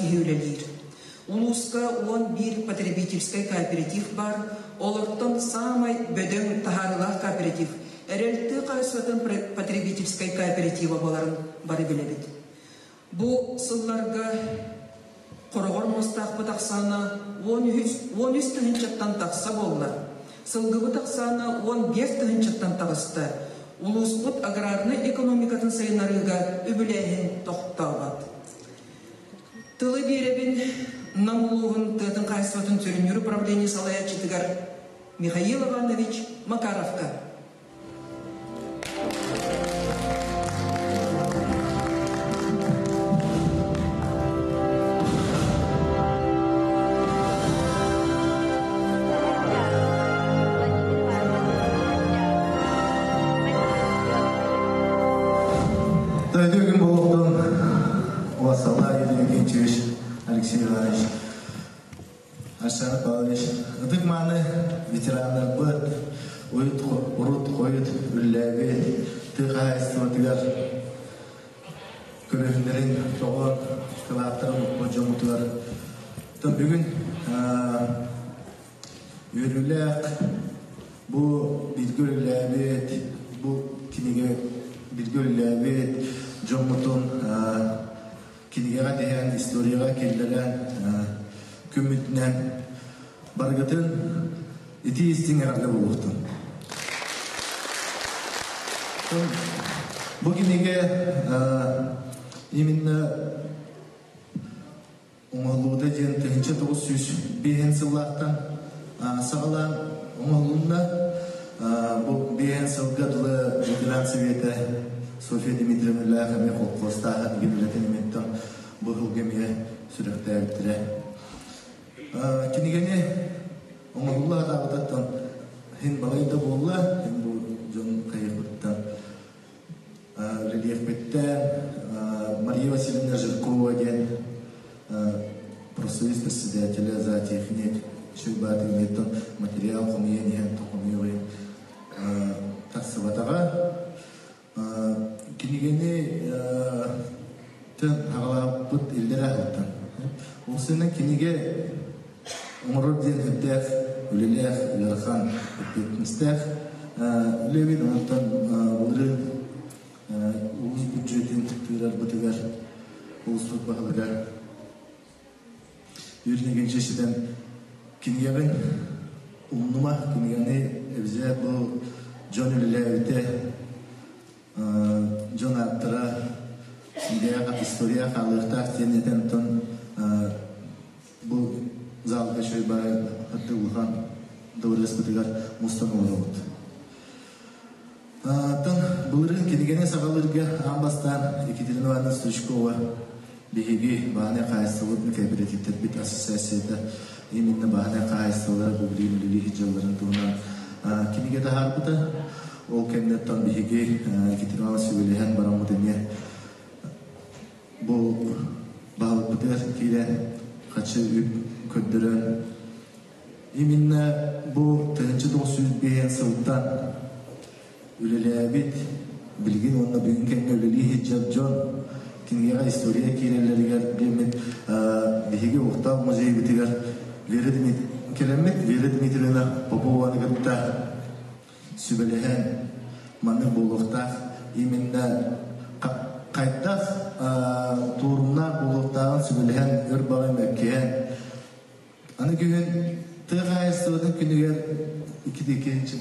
киһи үлэлиир. Улууска 11 потребительскай кооператив баар, олортон саамай бөдөҥ таһаарыылаах кооператив Эрэл тыа хаһаайыстыбатын потребительскай кооператива буоларын бары билэбит. Бу сылларга хороҕор муостаахпыт ахсаана 13 тыһыынчаттан тахса буолла. Сылгыбыт ахсаана 15 тыһыынчаттан таҕыста. Улууспут аграрнай экономикатын сайыннарыыга үбүлээһин тохтообот. Тылы биэрэбин Нам улууһун тыатын хаһаайыстыбатын сүрүннүүр управление салайааччытыгар Михаил Иванович Макаровка. Дойду күн болуктун Уасала Юрий Викентьевич Алексей Иванович Арсен Павлович, ытык-мааны ветераннарбыт, урут хойут үлэлээбит тыа хаһаайыстыбатыгар көрүһүннэрин тоҕо кылааттарын укпут дьоммутугар бүгүн үөрүүлээх бу бииргэ үлэлээбит бу кинигэ бииргэ үлэлээбит дьоммутун кинигэҕэ тиһэн, историяҕа киллэрэн, күммүтүнэн барыгытын итии истиҥ эҕэрдэ буолуохтун. Бу кинигэ именно оҥоһуллубута диэн 1905 сыллаахтан саҕалаан оҥоһулунна. Бу биэһэн сылга дылы ветеран советэ Софья Дмитриевналаах эмиэ холкуостааһын үлэтин имиттэн бу сылга эмиэ сүрэхтээбиттэрэ. Кинигэни оҥоһулла сатаабытыттан иһин балай да буолла, иһин бу дьон хайыппыттан үлэлиэхпиттэн Мария Васильевна Жиркова диэн профсоюз председателя зоотехник Шульбатыгыттан материал хомуйан иһэн хомуйуой тахсыбатаҕа. Кинигэни тэн аҕалаабыт иллэрэ аһылтан. Ол сына кинигэ оҥорор диэн үрдээх, үлэлээх, ыарахан, эппиэтинэстээх үлэбин онтон былырыын улуус бюджетин тыырарбытыгар улууспут баһылыгар Юрий Николаевич этэн кинигэҕин умнума, кинигэни эбизээт бу дьон үлэлээбитэ, дьон ааттара история хаалыахтаах диэн этэн онтон бу залга үчүгэй баай хатты улахан дыбарыаспытыгар мустан олоробут. Оттон былырыын кинигэни саҕалыырга аан бастаан Екатерина Ивановна Стручкова биһиги бааһынай хаһаайыстыбабыт кооперативтэрбит ассоциацията именно бааһынай хаһаайыстыбалара бу билигин үлэлии сылдьалларын туһунан кинигэ таһаарбыта. Ол кэнниттэн биһиги Екатерина Ивановна сүбэлэһэн бараммыт эмиэ бу баһылыкпытыгар киирэн хаччы үп көрдөрөн Именно бу 1905 сылтан үлэлээбит, билигин уонна бүгүн кэмҥэ үлэлии сылдьар дьон кинигэҕэ история киирэллэригэр диэммит биһиги Уохтаах музейбытыгар Вера кэлэммит Вера Дмитриевна Попованы кытта сүбэлэһэн маннык буолуохтаах именно хайдах туорумнаах буолуохтааҕын сүбэлэһэн өр баҕай мөккүһэн Аны күһүн тыа хаһаайыстыбатын күнүгэр икки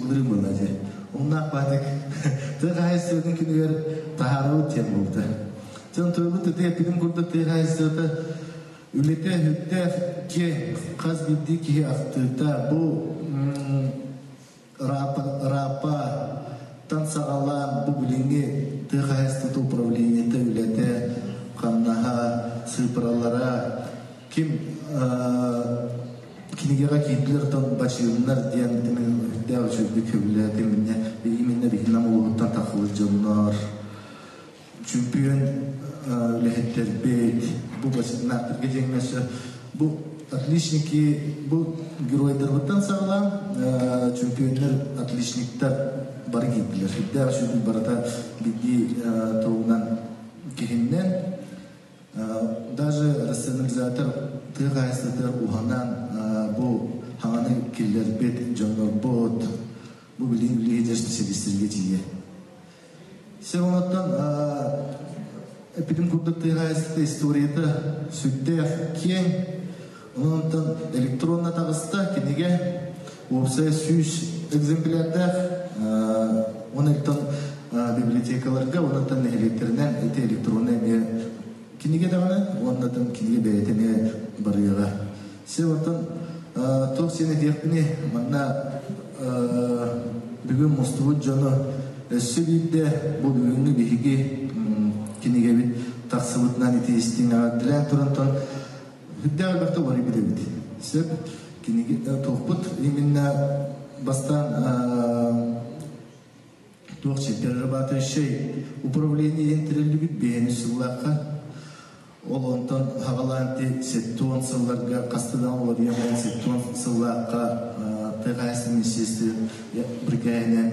былырыын буолла дии. Умнаах баатык тыа хаһаайыстыбатын күнүгэр таһаарабыт диэн буолбута. Дьон туйбут ытыы эппитим курдук тыа хаһаайыстыбата үлэтэ сүрдээх киэҥ, хас биирдии киһи ахтыыта бу Рапа-тан саҕалаан бу билиҥҥи тыа хаһаайыстыбата управлениета үлэтэ, хамнаһа, сыыппаралара ким кинигэҕэ киирдилэр тон бачыымнар диэн үрдээх үчүгэйдик сөбүлээтим иннэ именно биһинам улууһуттан тахсыбыт дьоннор чөмпүйүөн үлэһиттэрбит бу бачыымнаахтарга диэҥҥэ бу отличники бу геройдарбыттан саҕалаан чөмпүйүөннэр отличниктар бары киирдилэр сүрдээх үчүгэй барыта биирдии туһунан киһиннэн. Даже рационализатор тыа хаһаайыстыбатыгар уһанан бу хаҥаны киллэрбит дьоннорбут бу билигин үлэһит специалистэргэ тиийэ. Сэ онтон эппитим курдук тыа хаһаайыстыбата историята сүрдээх киэҥ. Онтон электронно таҕыста кинигэ уопсайа 100 экземплярдаах. Онтон библиотекаларга, онтон нэһилиэктэринэн ити электроннай эмиэ кинигэ даҕаны уонна кинигэ бэйэтэ эмиэ барыаҕа. Се оттон туох сиэн этиэхпиний, манна бүгүн мустубут дьону өссө биирдэ бу бүгүҥҥү биһиги кинигэбит тахсыбытынан ити истиҥ эҕэрдэлээн турантан үрдээх элбэхтэ уларыйбыт эбит. Сөп кинигэ туохпут именно бастаан туох перерабатывающай управление тэриллибит бэйэни сыллаахха ол онтон хаҕалаан ти 70 сылларга хастыдан уларыйан баран 70 сыллаахха тыа хаһаайыстыба министерствотын бирикээһинэн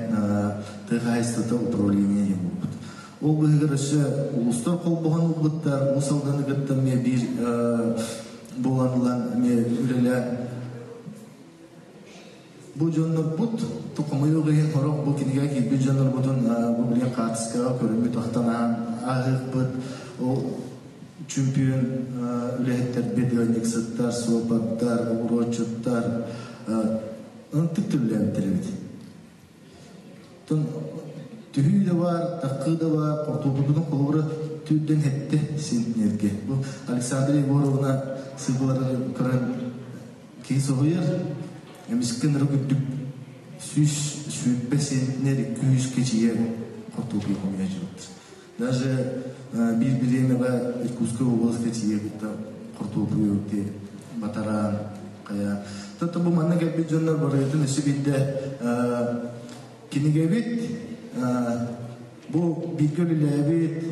тыа хаһаайыстыбата управление диэн буолбут. Ол быһыгар өссө улуустар холбоһон ылбыттар, Уус Алданы кытта эмиэ биир буолан ылан эмиэ үлэлээн Бу дьоннорбут хомойуох иһин сорох бу кинигэ киирбит дьоннорбутун бу билигин хаартыскаҕа көрүммүт ахтан ааһыахпыт. Ол чөмпүйүөн үлэһиттэрбит, ыанньыксыттар, суоппардар, оҕуруотчуттар ынтык түллээбиттэр эбит. Түһүү да баар, таккыы да баар, хортуоппутун холобура түүрдэн эттэ сентнергэ. Бу Александра Егоровна сыылларын көрөн киһи соһуйар, эмискэ нырык үрдүк 120 центнер 200 кэчийэ хортуоппуй хомуйа дьыбыт. Даже биир бириэмэҕэ Иркутскай областка тиийэ кытта хортуоппуй батараан хайа. Тото бу манна кэлбит дьоннор барыгытын өссө биирдэ кинигэбит бу бииргэ үлэлээбит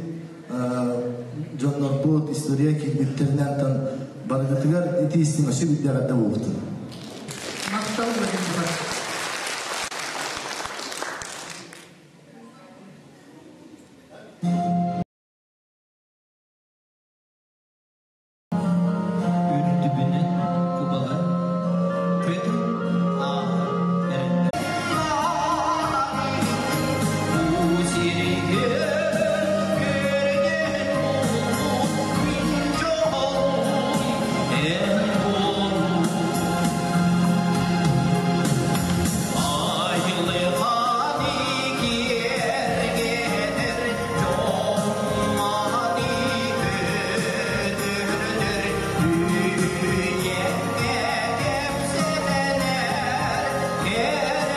дьоннорбут история киирбиттэринэн барыгытыгар ити истиҥ өссө биирдэ эҕэрдэ буолуохтун. Махтал Владимир. Үрдүбүнэн кубалар көтөн ааһан эрэллэр. Уу сиригэр көргөн мин дьолум эн буолуу. Айылҕаны киэргэтэр дьон-мааны көтөрдөр үйэҥҥэ кэпсэнэр кэрэлэрэ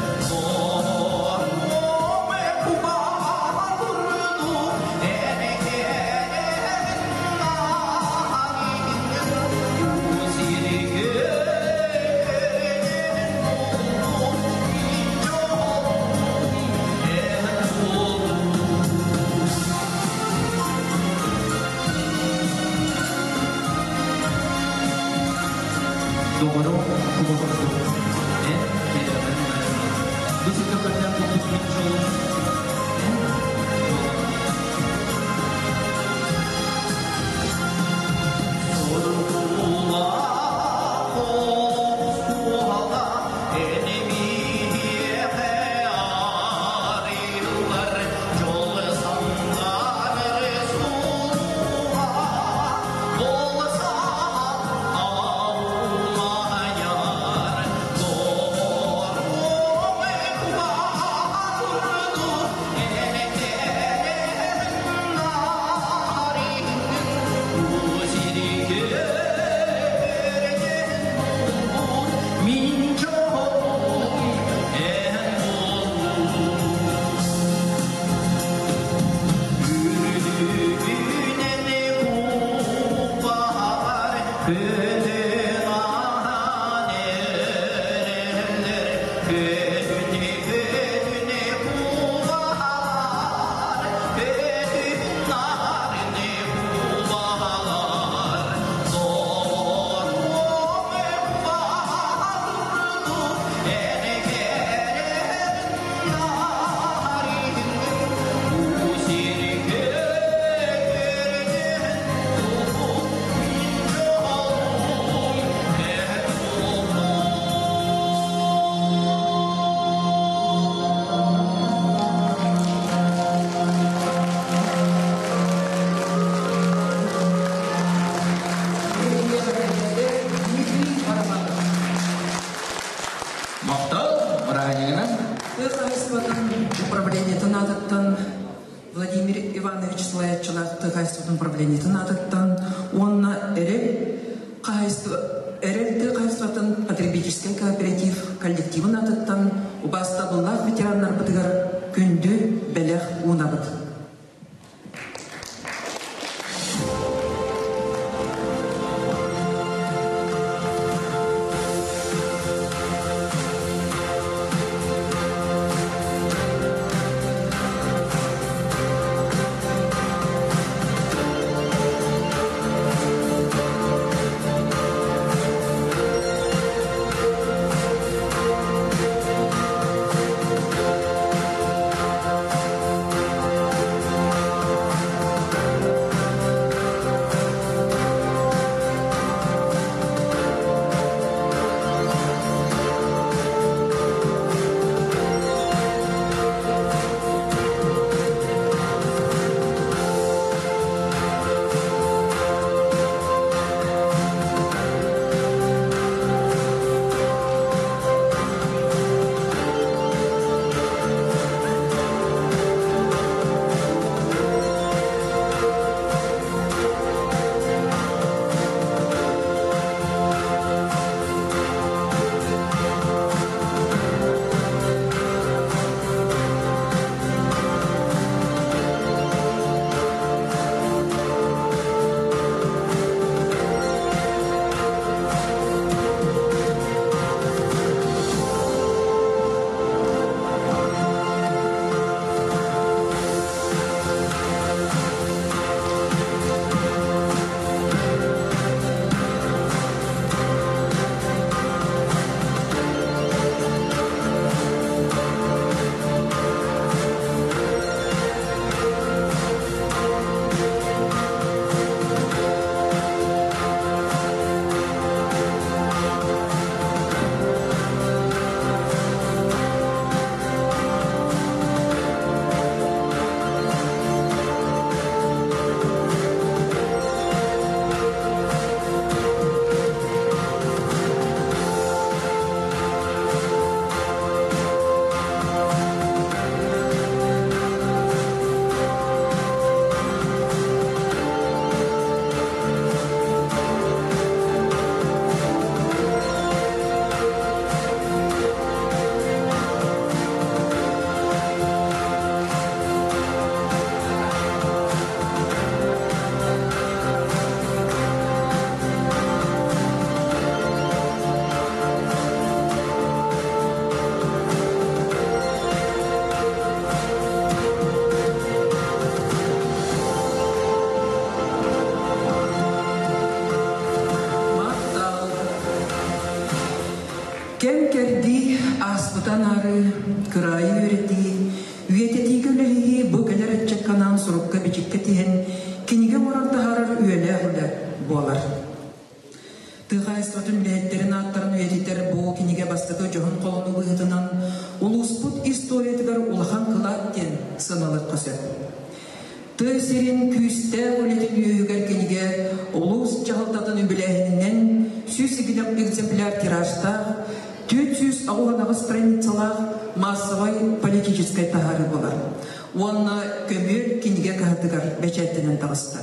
сөхтөрөр Соһуом кубаа курдук эркэрин салайааччылаах тыа хаһаайыстыбатын управлениетын аатыттан уонна Эрэл хаһаайыстыба Эрэл тыа хаһаайыстыбатын потребительскай кооператив коллективын аатыттан убаастабыллаах ветераннарбытыгар күндү бэлэх уунабыт. Махтал. Кэм-кэрдии ааспыта анаары, кыраайы үөрэтии, үйэтитиигэ үлэлэһии бу кэлэр ыччакка анаан сурукка-бичиккэ тиһэн, кинигэ оҥорон таһаарар үйэлээх үлэ буолар. Тыа хаһаайыстыбатын үлэһиттэрин ааттарын үйэтитэр бу кинигэ бастакы дьоһун холонуу быһыытынан улууспут историятыгар улахан кылаат диэн сыаналыахха сөп. Тыа сирин күүстээх үлэтин үөһүгэр кинигэ улуус дьаһалтатын үбүлээһининэн 100 экземпляр тиражтаах, 498 страницалаах массовай политическай таһаарыы буолар уонна көмүөл кинигэ кыһатыгар бэчээттэнэн таҕыста.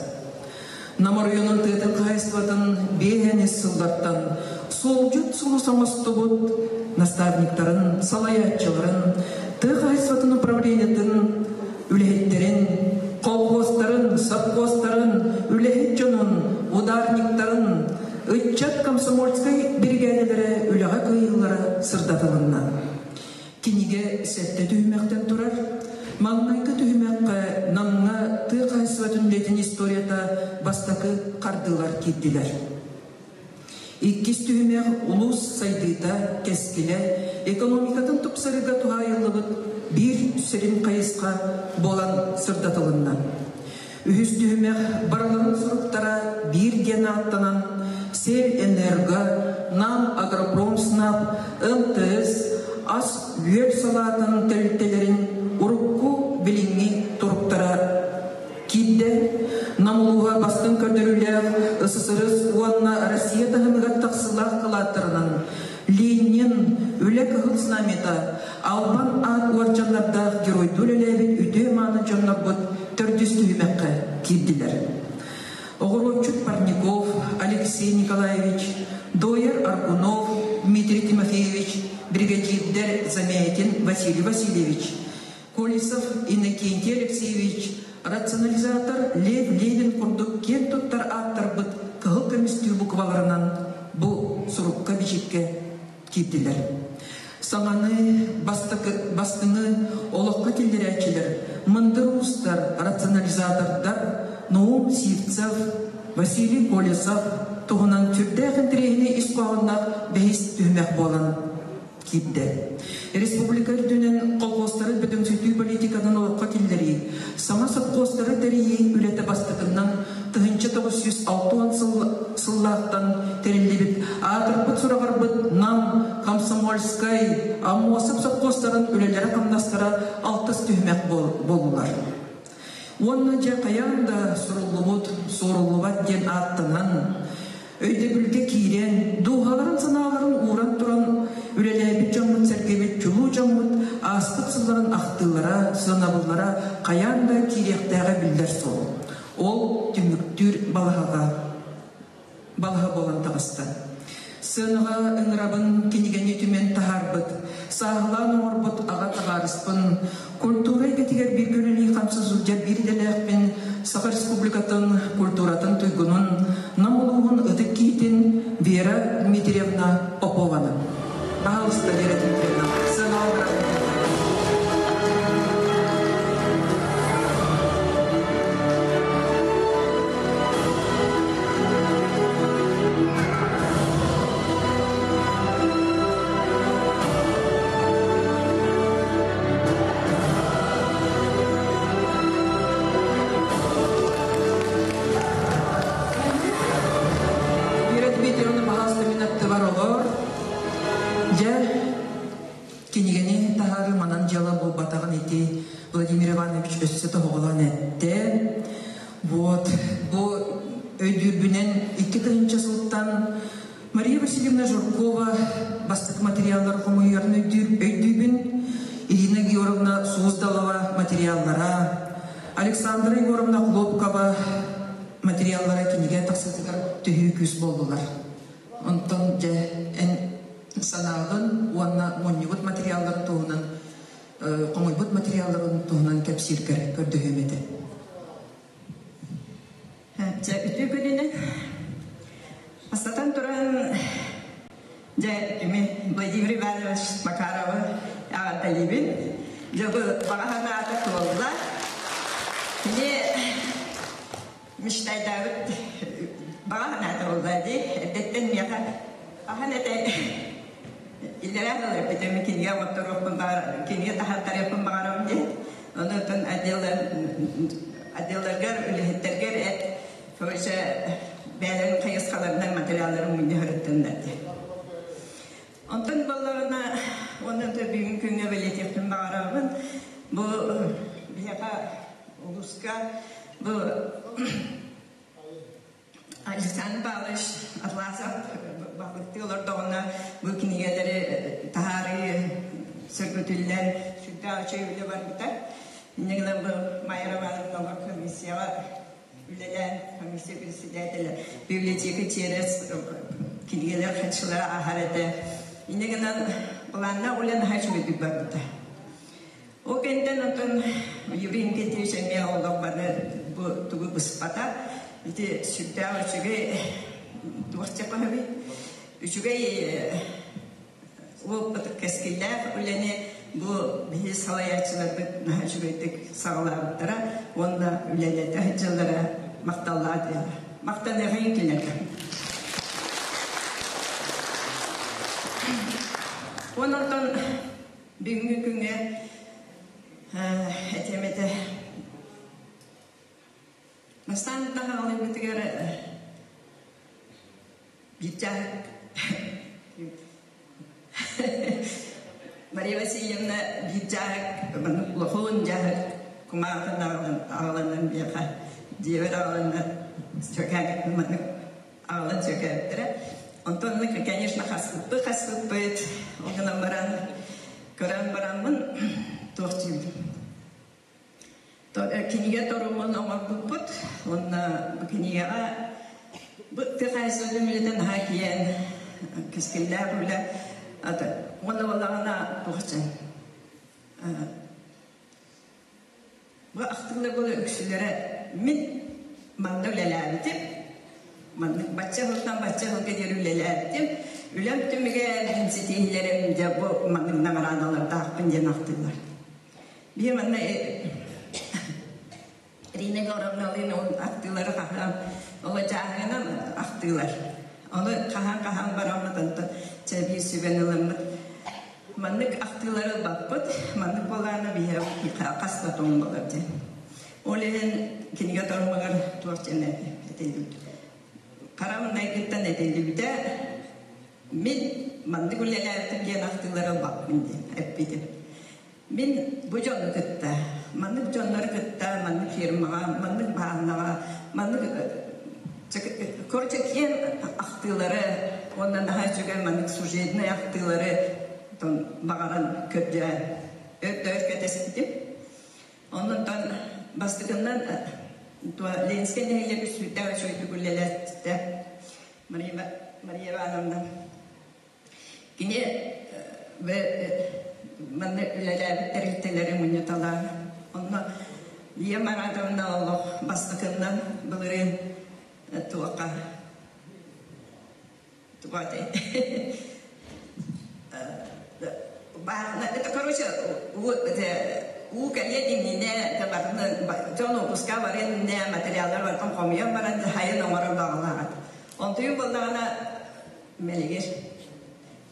Нам оройуонун тыатын хаһаайыстыбатын биэһэн сыллартан суолдьут сулус оҥостубут наставниктарын, салайааччыларын, тыа хаһаайыстыбатын управлениетын үлэһиттэрин, колхуостарын, совхозтарын, үлэһит дьонун, ударниктарын, ыччат комсомольскай биригээдэлэрэ үлэҕэ кыайыылара сырдатылынна. Кинигэ сэттэ түһүмэхтэн турар. Маҥнайгы түһүмэххэ Намҥа тыа хаһаайыстыбатын үлэтин историята бастакы хардыылар киирдилэр. Иккис түһүмэх улуус сайдыыта, кэскилэ, экономикатын тупсарыыга туһаайыллыбыт биир сүрүн хайысха буолан сырдатылынна. Үһүс түһүмэх барыларын суруктара биир диэн ааттанан Сельэнерго, Нам Агропромснаб, МТС, ас-үөл салаатын тэрилтэлэрин урукку билиҥҥи туруктара киирдэ. Нам улууһа бастыҥ көрдөрүүлээх СССР уонна Россия таһымыгар тахсыылаах кылааттарынан Ленин, Үлэ Кыһыл Знамята, Албан аат уордьаннардаах геройдуу үлэлээбит үтүө-мааны дьоннорбут төрдүс түһүмэххэ киирдилэр. Оҕуруотчут Парников Алексей Николаевич, Доер Аргунов Дмитрий Тимофеевич, бригадирдэр Замятин Василий Васильевич, Колесов Иннокентий Алексеевич, рационализатор Лев Левин курдук киэн туттар ааттарбыт кыһыл көмүстүү букваларынан бу сурукка-бичиккэ киирдилэр. Саҥаны, бастыҥы олоххо киллэрээччилэр мындыр уустар, рационализатордар Наум Сивцев, Василий Колесов туһунан сүрдээх интэриэһинэй ис хоһоонноох бэһис түһүмэх буолан киирдэ. Республика үрдүнэн колхозтары бөдөҥсүтүү политикатын олоххо киллэрии, саҥа сопхуостары тэрийии үлэтэ бастакыннан 1960 сыллаахтан тэриллибит аатырбыт сураҕырбыт Нам, Комсомольскай, Аммосов сопхуостарын үлэлэрэ-хамнастара алтыс түһүмэх буоллулар. Уонна дьэ хайаан да суруллубут, суоруллубат диэн ааттанан, өйдөбүлгэ киирэн, дууһаларын санааларын ууран туран үлэлээбит дьоммут-сэргэбит, чулуу дьоммут ааспыт сылларын ахтыылара, сыанабыллара хайаан да киириэхтээҕэ биллэр суол. Ол түмүктүүр балаһаҕа балаһа буолан таҕыста. Сыанаҕа ыҥырабын кинигэни түмэн таһаарбыт, сааһылаан оҥорбут аҕа табаарыспын, культура эйгэтигэр бииргэ үлэлии хамсыы сылдьар биир идэлээхпин, Саха Республикатын культуратын туйгунун, Нам улууһун ытык киһитин Вера Дмитриевна Попованы. Пожалуйста, Вера Дмитриевна, сыанаҕа ыҥырабын. Вера Дмитриевна пожалуйста, мин аттыбар олор. Дьэ, кинигэни таһаарыы манан дьыала буолбатаҕын ити Владимир Иванович өссө тоһоҕолоон эттэ. Вот, бу өйдүүрбүнэн 2000 сылтан Мария Васильевна Жиркова бастакы материаллар хомуйарын өйдүүбүн. Ирина Георгиевна Суздалова материаллара, Александра Егоровна Хлопкова материаллара кинигэ тахсыытыгар төһүү күүс буоллулар. Онтон дьэ эн санааҕын уонна мунньубут материалларын туһунан хомуйбут материалларын туһунан кэпсииргэр көрдөһүөм этэ. Дьэ, үтүө күнүнэн. Бастатан туран, дьэ, кими Владимир Иванович Макаровы эҕэрдэлиибин. Дьэ, бу баҕа санаата туолла. Кини мечтайдаабыт баҕа санаата буолла дии. Эрдэттэн миэхэ хаһан этэ иллэрээ сыл эппитим кинигэ оҥотторуохпун баҕар кинигэ таһааттарыахпын баҕарабын диэн. Онон отделларгар, үлэһиттэргэр эт, короче, бэйэлэрин хайысхаларынан материалларын мунньуһарыттаннар диэн. Онтон буоллаҕына, уонна бүгүн күҥҥэ бэлиэтиэхпин баҕарабын, бу биһиэхэ улууска бу Александр Павлович Атласов баһылыктыы олордоҕуна бу кинигэлэри таһаарыы сөргүтүллэн сүрдээх үчүгэй үлэ барбыта. Инньэ гынан бу Майя Романовна олор комиссияҕа үлэлээн комиссия председателэ библиотека через кинигэлэр хаччылара ааһар этэ. Инньэ гынан былааннаах үлэ наһаа үчүгэйдик барбыта. Ол кэнниттэн оттон Юрий Иннокентьевич эмиэ олох бары бу тугу быспата. Ити сүрдээх үчүгэй туох диэххэ үчүгэй опыт кэскиллээх үлэни бу биһи салайааччыларбыт наһаа үчүгэйдик саҕалаабыттара уонна үлэлэтэ сылдьаллара махталлаах диэҕэ. Махтаныахайын кинилэргэ. Уонна оттон Бүгүҥҥү күҥҥэ этиэм этэ бастаан таһаҕалыырбытыгар биирдээх Мария Васильевна биир дьааһык улахан дьааһык кумааҕытын аҕаланан биэхэ дьиэбэр аҕаланна сөкээбиппин маннык аҕалан сүөкээбиттэрэ. Онтон конечно хаспыппыт хаспыппыт ол гынан баран көрөн бараммын туох диибин. Кинигэ торумун оҥорбуппут уонна бу кинигэҕэ бу тыа хаһаайыстыбатын үлэтэ наһаа киэҥ, кэскиллээх үлэ. Уонна буоллаҕына туох Бу ахтыллар буола үксүлэрэ мин манна үлэлээбитим, маннык бачча сылтан бачча сылга диэри үлэлээбитим, үлэм түмүгэ мин ситиһиилэрим дьэ бу маннык наҕараадалардаахпын диэн ахтыллар. Биһи манна Рина Егоровналыын ол ахтыылары хаһан ол чааһынан ахтыылар. Ону хаһан-хаһан бараммыт онтон чэ биир сүбэни ылыммыт. Маннык ахтыылары ылбаппыт, маннык буолааны биһиэхэ хас да тоҥ буолар диэн. Ол иһин кинигэ торумугар туох диэн этиллибит. Хара маҥнайгыттан этиллибитэ мин маннык үлэлээбитим диэн ахтыылары ылбаппын диэн эппитим. Мин бу дьону кытта, маннык дьоннору кытта, маннык фирмаҕа, маннык бааннаҕа, маннык короче киэҥ ахтыылары уонна наһаа үчүгэй маннык сюжетнай ахтыылары баҕаран көрдөөн өр кэтэспитим. Оннуттан бастакыннан Ленскэй нэһилиэк сүрдээх үчүгэйдик үлэлэттэ Мария Ивановна. Кини манна үлэлээбит тэрилтэлэри мунньуталаан, онно Лия Маратовна олох бастакыннан былырыын туохха тугуатай это короче уу кэлиэн иннинэ дьон уоппуска барыан иннинэ материаллар барытын хомуйан баран дьаһайан оҥорор баҕалаах онтуйун буоллаҕына мэлигир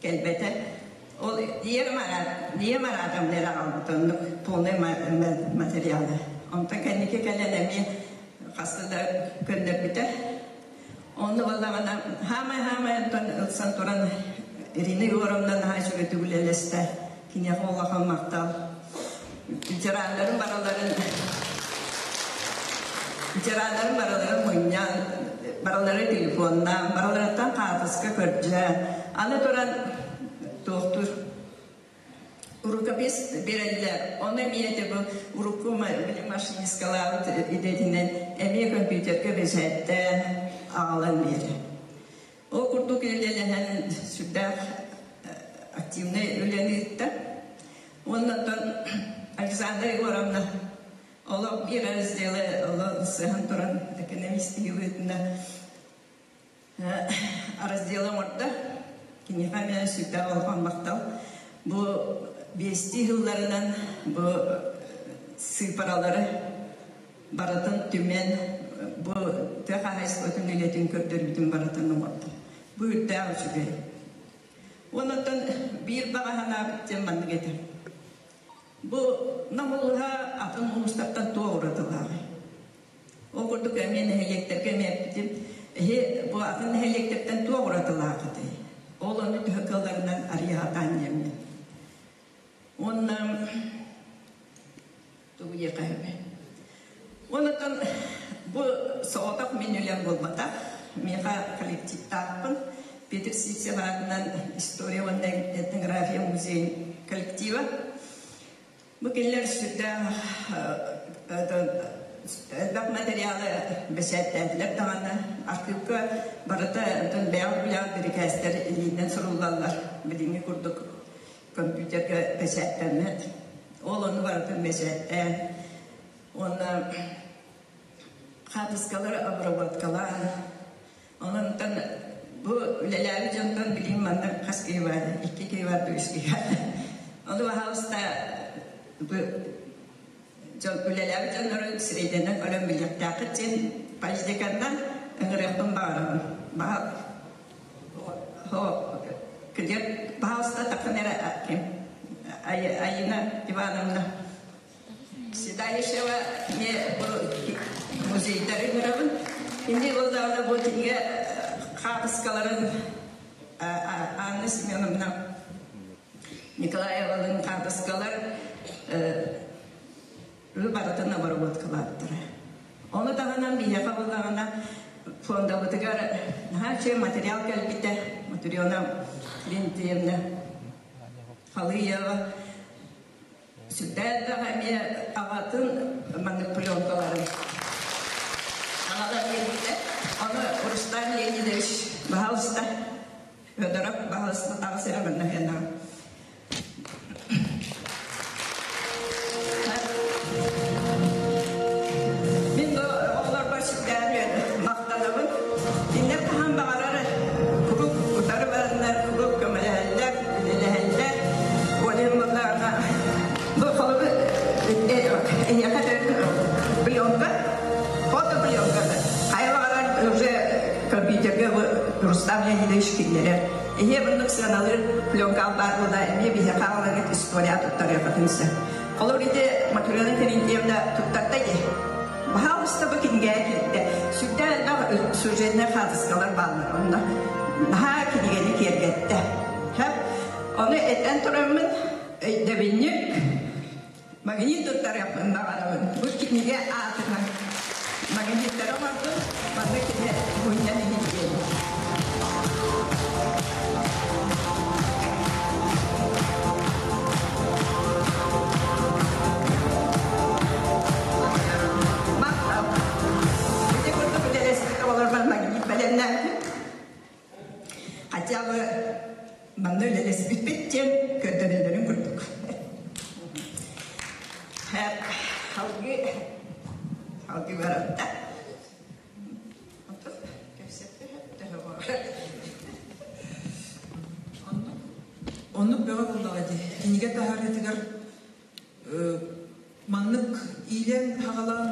кэлбэтэ. Ол ийэм араатам эрэ аҕалбыт оннук полный материалы. Онтон кэнники кэлэн эмиэ хаста да көннөрбүтэ. Онно буоллаҕына хаамай-хаамай онтон ылсан туран Ирина Егоровна наһаа үчүгэйдик үлэлэстэ. Киниэхэ улахан махтал. Ветераннарын барыларын ветераннарын барыларын мунньан, барылары телефоннаан, барыларыттан хаартыска көрдьөөн, аны туран туохтуур рукопись берэллэр. Ону эмиэ ити бу урукку машинисткалаабыт идэтинэн эмиэ компьютерга бэчээттээн аҕалан биэрэр. Ол курдук үлэлэһэн сүрдээх активнай үлэни ыытта. Уонна оттон Александра Егоровна олох биир разделы олох сыһан туран экономист быһыытынан разделы оҥордо. Киниэхэ эмиэ сүрдээх улахан махтал. Бу биэстии сылларынан бу сыыпаралары барытын түмэн бу тыа хаһаайыстыбатын үлэтин көрдөрүүтүн барытын оҥордум. Бу үрдээх үчүгэй. Онон биир баҕа санаабыт диэн маннык этэ. Бу Нам улууһа атын улуустартан туох уратылааҕый? Ол курдук эмиэ нэһилиэктэргэ эмиэ эппитим, эһи бу атын нэһилиэктэртэн туох уратылаахытый? Ол ону төһө кыалларынан арыйа сатаан диэммин. Уонна тугу диэххэ сөбүй? Онтон бу соҕотох мин үлэм буолбатах. Миэхэ коллективтаахпын. Петр Сивцев аатынан история уонна этнография музейын коллектива. Бу кинилэр сүрдээх элбэх материалы бэчээттээтилэр даҕаны архыыпка барыта онтон бэйэҕит билэҕит бирикээстэр илиинэн суруллаллар. Билиҥҥи курдук компьютерга бэчээттэммэт. Ол ону барытын бэчээттээн уонна хаартыскалары обработкалаан онон бу үлэлээбит дьонтон билигин манна хас киһи баар икки киһи бар үс киһи ону баһаалыста бу дьон үлэлээбит дьоннору сирэйдэнэн көрөн билиэхтээххит диэн паждеканнан ыҥырыахпын баҕарабын Где, пожалуйста, таххан эрэ Айина Ивановна Седалищева мне музейдары ыҥырабын. Инди буоллаҕына бу кинигэ хаартыскаларын Анна Семеновна Николаевалыын хаартыскалар барытын обработкалааттара. Ону таһынан биһиэхэ буоллаҕына фондабытыгар наһаа үчүгэй материал кэлбитэ. Матрена Лентиевна Халыева. Сүрдээх эмиэ аҕатын маннык пленкаларын аҕалар биэрбитэ. Ону Рустам Леонидович, баһаалыста, Федоров, баһаалыста, таҕыс эрэ манна Мин бу оҕолорбор сүрдээх махтанабын. Кинилэр хаһан баҕарар куруук утары бараннар, куруук көмөлөһөллөр, үлэлэһэллэр. Ол иһин буоллаҕына, бу холобур эйиэхэ пленка, фотопленка хайа баҕарар уже компьютерга бу Рустам Леонидович киллэрэр. Эһиэ муннук сыаналыыр пленка баар буолла, эмиэ биһиэхэ аҕаларгыт история туттарыаххытын сөп. Холобур ити Матрена Терентьевна туттарда дии. Баһаалыста бу кинигэҕэ киирдэ. Сүрдээх элбэх сюжетнай хаартыскалар бааллар онно. Наһаа кинигэни киэргэттэ. Ону этэн тураммын өйдөбүнньүк магнит туттарыахпын баҕарабын. Бу кинигэ аатынан магниттары оҥордум. Манна кини мунньан иһин Махтал. Ити курдук үлэлэспит оҕолорбор магнит бэлэмнээбитим. Хотя бы манна үлэлэспиппит диэн көрдөрөллөрүн курдук. Халгы халгы баратта. Оннук бөҕө буоллаҕа дии. Кинигэ таһаарыытыгар маннык иилэн-хаҕалаан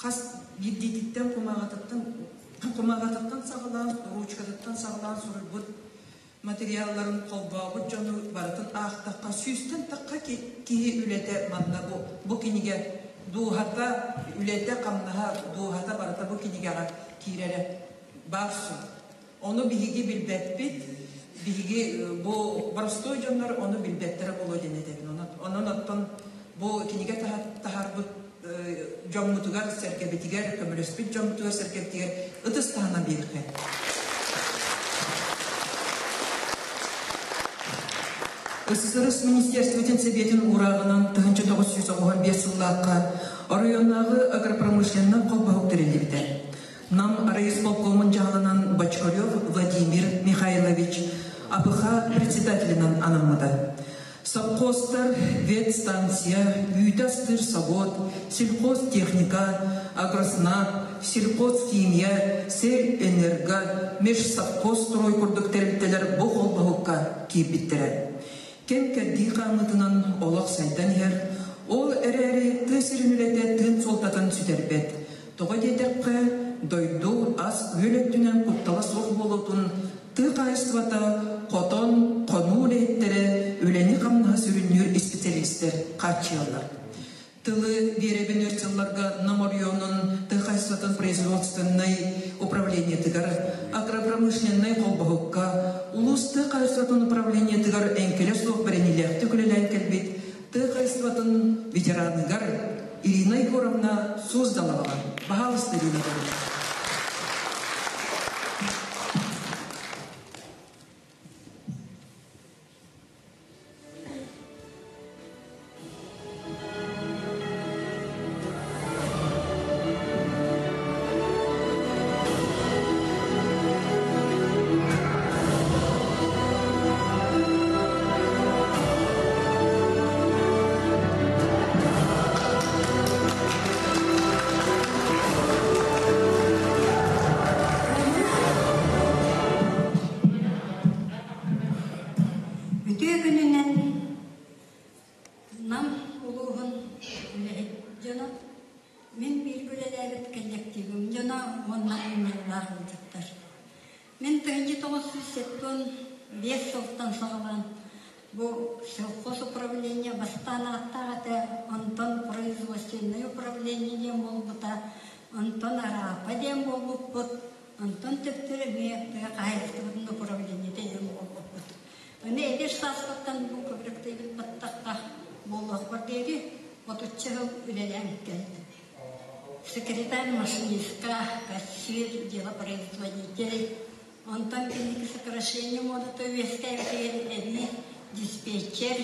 хас биирдиититтэн кумааҕытыттан кумааҕытыттан саҕалаан, ручкатыттан саҕалаан суруйбут материалларын холбообут дьону барытын аахтахха сүүстэн тахха киһи үлэтэ манна бу бу кинигэ дууһата үлэтэ хамнаһа дууһата барыта бу кинигэҕэ киирэрэ баар суол. Ону биһиги билбэппит, биһиги бу боростуой дьоннор ону билбэттэрэ буолуо диэн этэбин. Онон оттон бу кинигэ таһаарбыт дьоммутугар, сэргэбитигэр, көмөлөспүт дьоммутугар, сэргэбитигэр ытыс таһынан биэриэххэ. СССР Министерствотын Сэбиэтин уурааҕынан 1995 сыллаахха оройуоннааҕы агропромышленнай холбоһук тэриллибитэ. Нам райисполкомун дьаһалынан Бочкарев Владимир Михайлович АПХ председателинэн анаммыта. Совхозтар, ветстанция, үүтэ астыыр собуот, сельхозтехника, агроснаб, сельхозхимия, сельэнерго, межсовхозстрой курдук тэрилтэлэр бу холбоһукка киирбиттэрэ. Кэм-кэрдии хаамыытынан олох сайдан иһэр, ол эрээри тыа сирин үлэтэ тыын суолтатын сүтэрбэт. Тоҕо диэтэххэ, дойду ас-үөл өттүнэн куттала суох буолуутун тыа хаһаайыстыбата хотон, хонуу үлэһиттэрэ үлэни-хамнаһы сүрүннүүр исписэлиистэр хааччыйаллар. Тылы биэрэбин өр сылларга Нам оройуонун тыа хаһаайыстыбатын производственнай управлениетыгар, агропромышленнай холбоһукка, улуус тыа хаһаайыстыбатын управлениетыгар эҥкилэ суох бэриниилээхтик үлэлээн кэлбит тыа хаһаайыстыбатын ветераныгар Ирина Егоровна Суздаловаҕа. Баһаалыста, Ирина Егоровна. Үтүө күнүнэн Нам улууһун үлэһит дьоно, мин бииргэ үлэлээбит коллективым дьоно уонна ыҥырыылаах ыалдьыттар. Мин 1975 сылтан саҕалаан бу сельхоз управление бастаан ааттаах этэ, онтон производственное управление диэн буолбута, онтон Араапа диэн буолбуппут, онтон төттөрү эмиэ тыа хаһаайыстыбатын управлениета диэн буолбуппут. Аны эдэр сааспыттан бу көбүрүктүүбүт баттахха буолуохпар диэри отучча сыл үлэлээн кэллим. Секретарь машинистка, кассир, делопроизводитель, онтон кэнники сокращение модата үөскээбитигэр эбии диспетчер,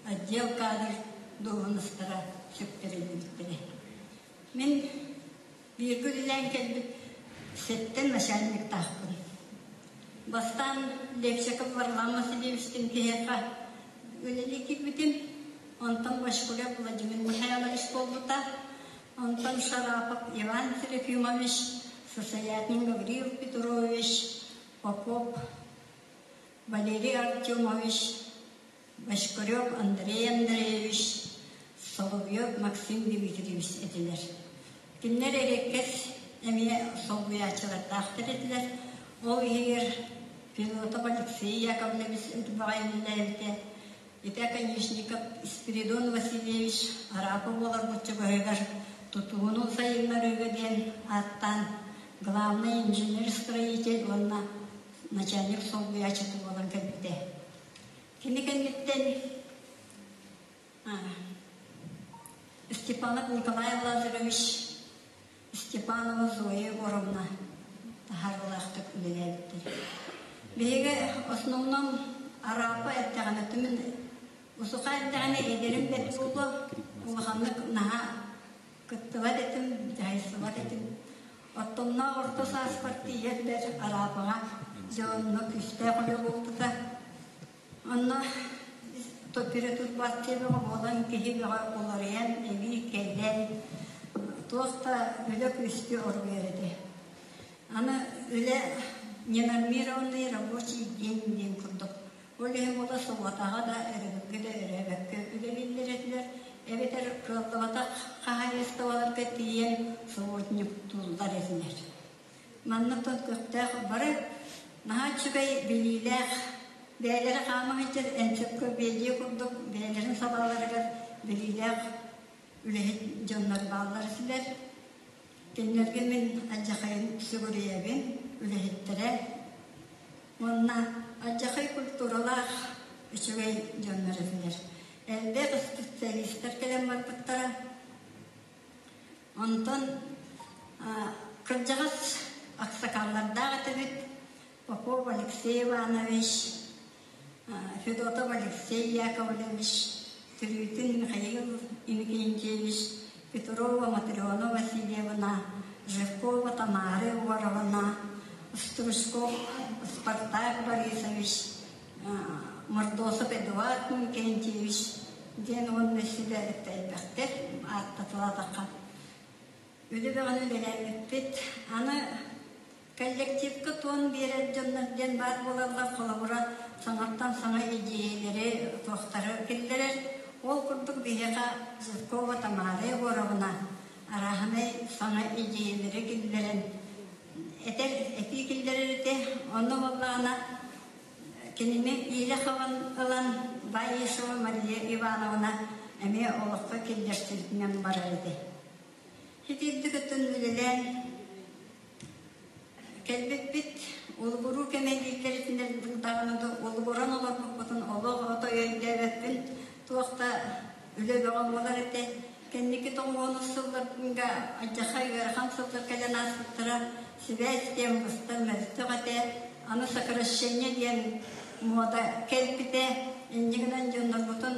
отдел кадр. дуоһунастара сүктэриллибиттэрэ. Мин бииргэ үлэлээн кэлбит сэттэ начальниктаахпын. Бастаан Лепчиков Варлам Васильевичтыын киһиэхэ үлэлии киирбитим. Онтон Башкурев Владимир Михайлович буолбута. Онтон Шарапов Иван Серафимович, Сосаятин Гаврил Петрович, Попов Валерий Артемович, Башкарев Андрей Андреевич, Соловьев Максим Дмитриевич этилэр. Кинилэр эриэккэс эмиэ солбуйааччылардаахтар этилэр. Ол иһигэр Федотов Алексей Яковлевич Ырбаҕай үлэлээбитэ. Ити Оконешников Спиридон Васильевич Арапов олорбут чугаһыгар тутууну сайыннарыыга диэн ааттаан главный инженер-строитель уонна начальник солбуйааччыта буолан кэлбитэ. Кини кэнниттэн Степанов Николай Лазаревич Степанова Зоя Егоровна таһаарыылаахтык үлэлээбиттэр. Биһиги основном Араапа эттэҕинэ түмүн усуха эттэҕинэ эдэрим бэрт буолуо улаханнык наһаа кыттыбат этим, дьаһайсыбат этим. Оттомноох орто сааспар тиийэрбэр Араапаҕа дьэ онно күүстээх үлэ буолбута. Онно перетурбация бөҕө буолан киһи бөҕө уларыйан, эбии кэлэн туох да үлэ күүскэ оргуйар этэ. Аны үлэ ненормированный рабочий день диэн курдук. Ол иһин буола субуотаҕа да, өрөбүлгэ да өрөөбөккө үлэлииллэр этилэр. Эбэтэр кыаллыбатах хаһаайыстыбаларга тиийэн субботниктууллар этилэр. Маннык көхтөөх бары наһаа үчүгэй билиилээх бэйэлэрэ хаама сылдьар энциклопедия курдук бэйэлэрин салааларыгар билиилээх үлэһит дьоннор бааллар этилэр. Кинилэргэ мин алдьархайын сүгүрүйэбин, үлэһиттэрэ уонна алдьархай культуралаах үчүгэй дьоннор этилэр. Элбэх специалистар кэлэн барбыттара. Онтон кырдьаҕас аксакаллардаах этибит Попов Алексей Иванович, Федотов Алексей Яковлевич, Трютин Михаил Иннокентьевич, Петрова Матрена Васильевна, Жиркова Тамара Егоровна, Стручков Спартак Борисович, Мордосов Эдуард Иннокентьевич диэн уонна сүбэ элбэхтэр ааттатылаатахха үлэ бөҕөнү үлэлээбиппит. Аны коллективка туон биэрэр дьоннор диэн баар буолаллар, холобура, саҥаттан саҥа идиэйэлэри, туохтары киллэрэр. Ол курдук биһиэхэ Жиркова Тамара Егоровна арааһынай саҥа идиэйэлэри киллэрэн этэр, этии киллэрэр этэ. Онно буоллаҕына Кинини иилэ хабан ылан Баишева Мария Ивановна эмиэ олоххо киллэрсибитинэн барар этэ. Итирдик өттүн үлэлээн кэлбиппит, улугуруу кэмэ дииллэритинэн даҕаны да улугуран олорбуппутун олох отой өйдөөбөппүн, туох да үлэ бөҕө буолар этэ. Кэнники тоҕуонус сылларга алдьархай ыарахан сыллар кэлэн ааспыттара, сибээс диэн быстар мөлтөх этэ, аны сокращение диэн муода кэлбитэ, инньэ гынан дьоннорбутун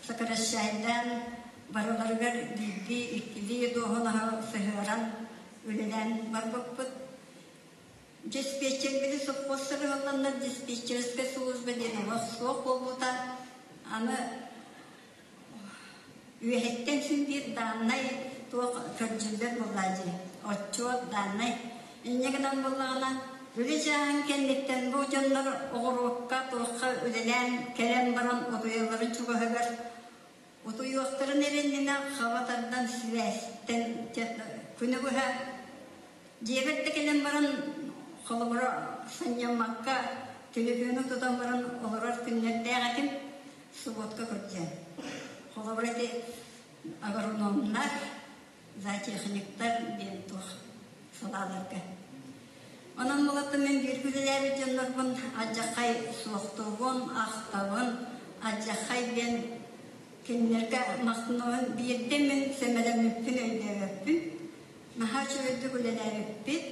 сокращайдаан барыларыгар биирдии, иккилии дуоһунаһы сыһыаран үлэлээн барбыппыт. Диспетчербили сопхуостар ыһылланнар диспетчерскэй служба диэн олох суох буолбута. Аны Үөһэттэн син биир дааннай туох көрдьүллэр буоллаа дии, отчуот дааннай. Инньэ гынан буоллаҕына, үлэ чааһын кэнниттэн бу дьоннор оҕуруокка туохха үлэлээн кэлэн баран утуйалларын чугаһыгар утуйуохтарын эрэ иннинэ хаба тардан сибээстэн күнү быһа дьиэбэр да кэлэн баран холобура сынньаммакка төлөпүөнү тутан баран олорор күннэрдээх этим. Субуотка көрдөөн. Холобура ити агрономнар, зоотехниктар диэн туох салааларга. Онон булаттым мин бииргэ үлэлээбит дьоннорбун алдьархай суохтуубун, ахтабын, алдьархай диэн кинилэргэ махтанабын. Биирдэ мин сэмэлэммиппин өйдөөбөппүн. Наһаа үчүгэйдик үлэлээбиппит.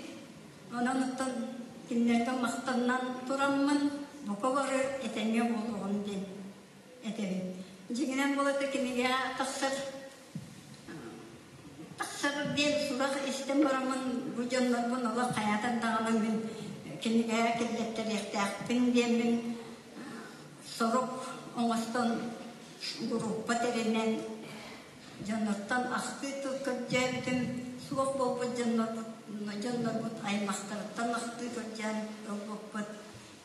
Онон оттон кинилэргэ махтанан тураммын бука бары этэҥҥэ буолуоҕун диэн этэбин. Дьиҥинэн буолата кинигэ тахсар тахсар диэн сурах истэн бараммын бу дьоннорбун олох хайаатар даҕаны мин кинигэ киллэттэриэхтээхпин диэммин сорук оҥостон группа тэринэн дьоннортон ахтыы тыл көрдөөбүтүм, суох буолбут дьоннорбут, дьоннорбут аймахтарыттан ахтыы көрдөөн ылбыппыт.